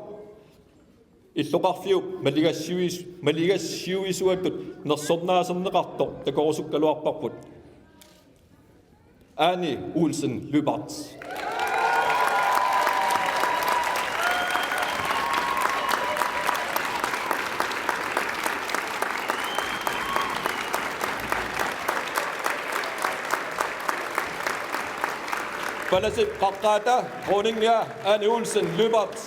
Illoqarfiup maligassiuis-, maligassiuisuatut nersornaaserneqartoq takorusukkaluarparput. Ane Olsen Lyberth. Palasip qaqqaata, dronningia Ane Olsen Lyberth.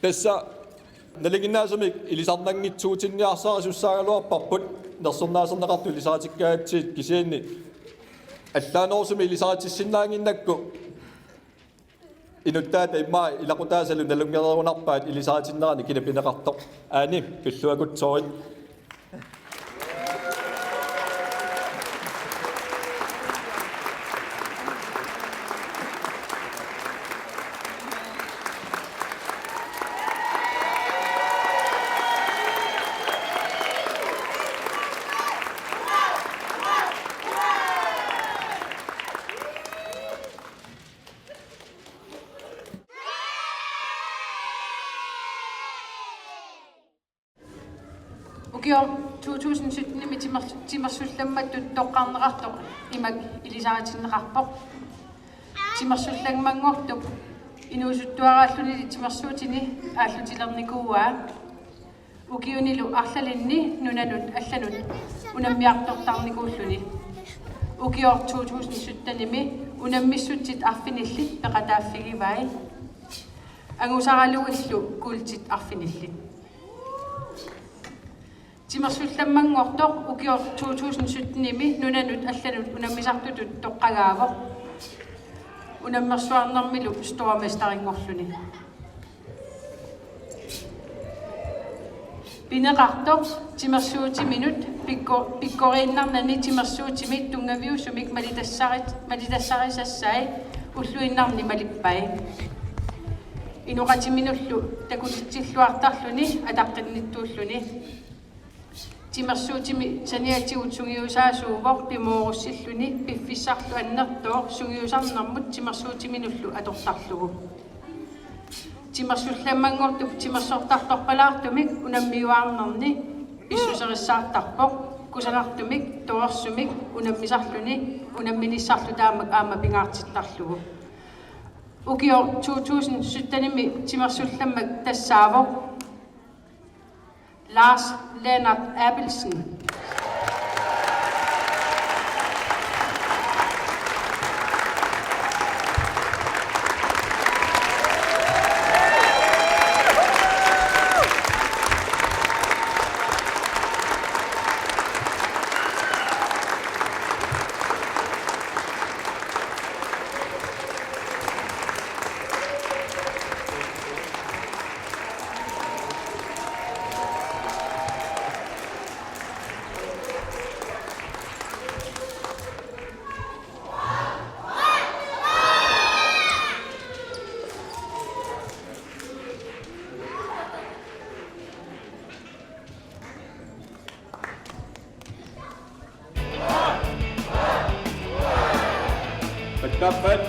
Tassa nalinginnaasumik ilisarnanngitsuutinniarsarisussaagaluarparput, nersornaaserneqartut ilisaritikkaatsigit, kisianni allaanerusumik ilisaritissinnaannginnakku inuttaata immaqa ilaqutaasalu nalunngereerunarpaat ilisaritinnerani kina pineqartoq. Ane, pilluakutsoorit. Ukioq to tusind syttenimi timers-, timersullammattut toqqarneqartoq imak ilisaritinneqarpoq. Timersullammanngortup inuusuttuaraalluni timersuutini aallutilernikuuaa. Ukiunilu arlalinni nunanut allanut unammiartortarnikuulluni. Ukioq to tusind syttenimi unammissutsit arfinillit peqataaffigivai. Angusaralugillu kuultit arfinillit. Timersullammanngortoq ukioq to tusind syttenimi nunanut allanut unammisartutut toqqagaavoq. Unammersuarnermilu stormesterinngorluni. Pineqartoq timersuutiminut pikko-, pikkoriinnarnani timersuutimit tunngaviusumik malitassarit-, malitassarisassaat ulluinnarni malippai. Inoqatiminullu takutitsilluartarluni ataqqinnittuulluni. Timersuutimi saniatigut sungiusaasuuvoq pimoorussilluni piffissarlu annertooq sungiusarnermut timersuutiminullu atortarlugu. Timersullammanngortup timersortartorpalaartumik unammiuaarnerni pissuserissaartarpoq, kusanartumik, torersumik unammisarluni, unamminissarlu taamak aamma pingaartittarlugu. Ukioq to tusind syttenimi timersullammak tassaavoq Lars Lennart Abelsen. Tappat.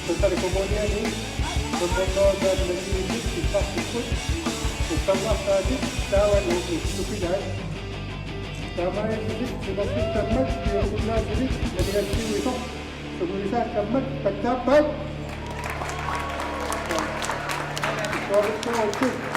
Sotsiale kommuniani, kommuniani, ukkaluartaatit taavalu ukkilaat. Taamaalillutik sinerissitsimmat piukunnaatilik naligassiuisoq sungiusaassammat pattaappaat. Soorlu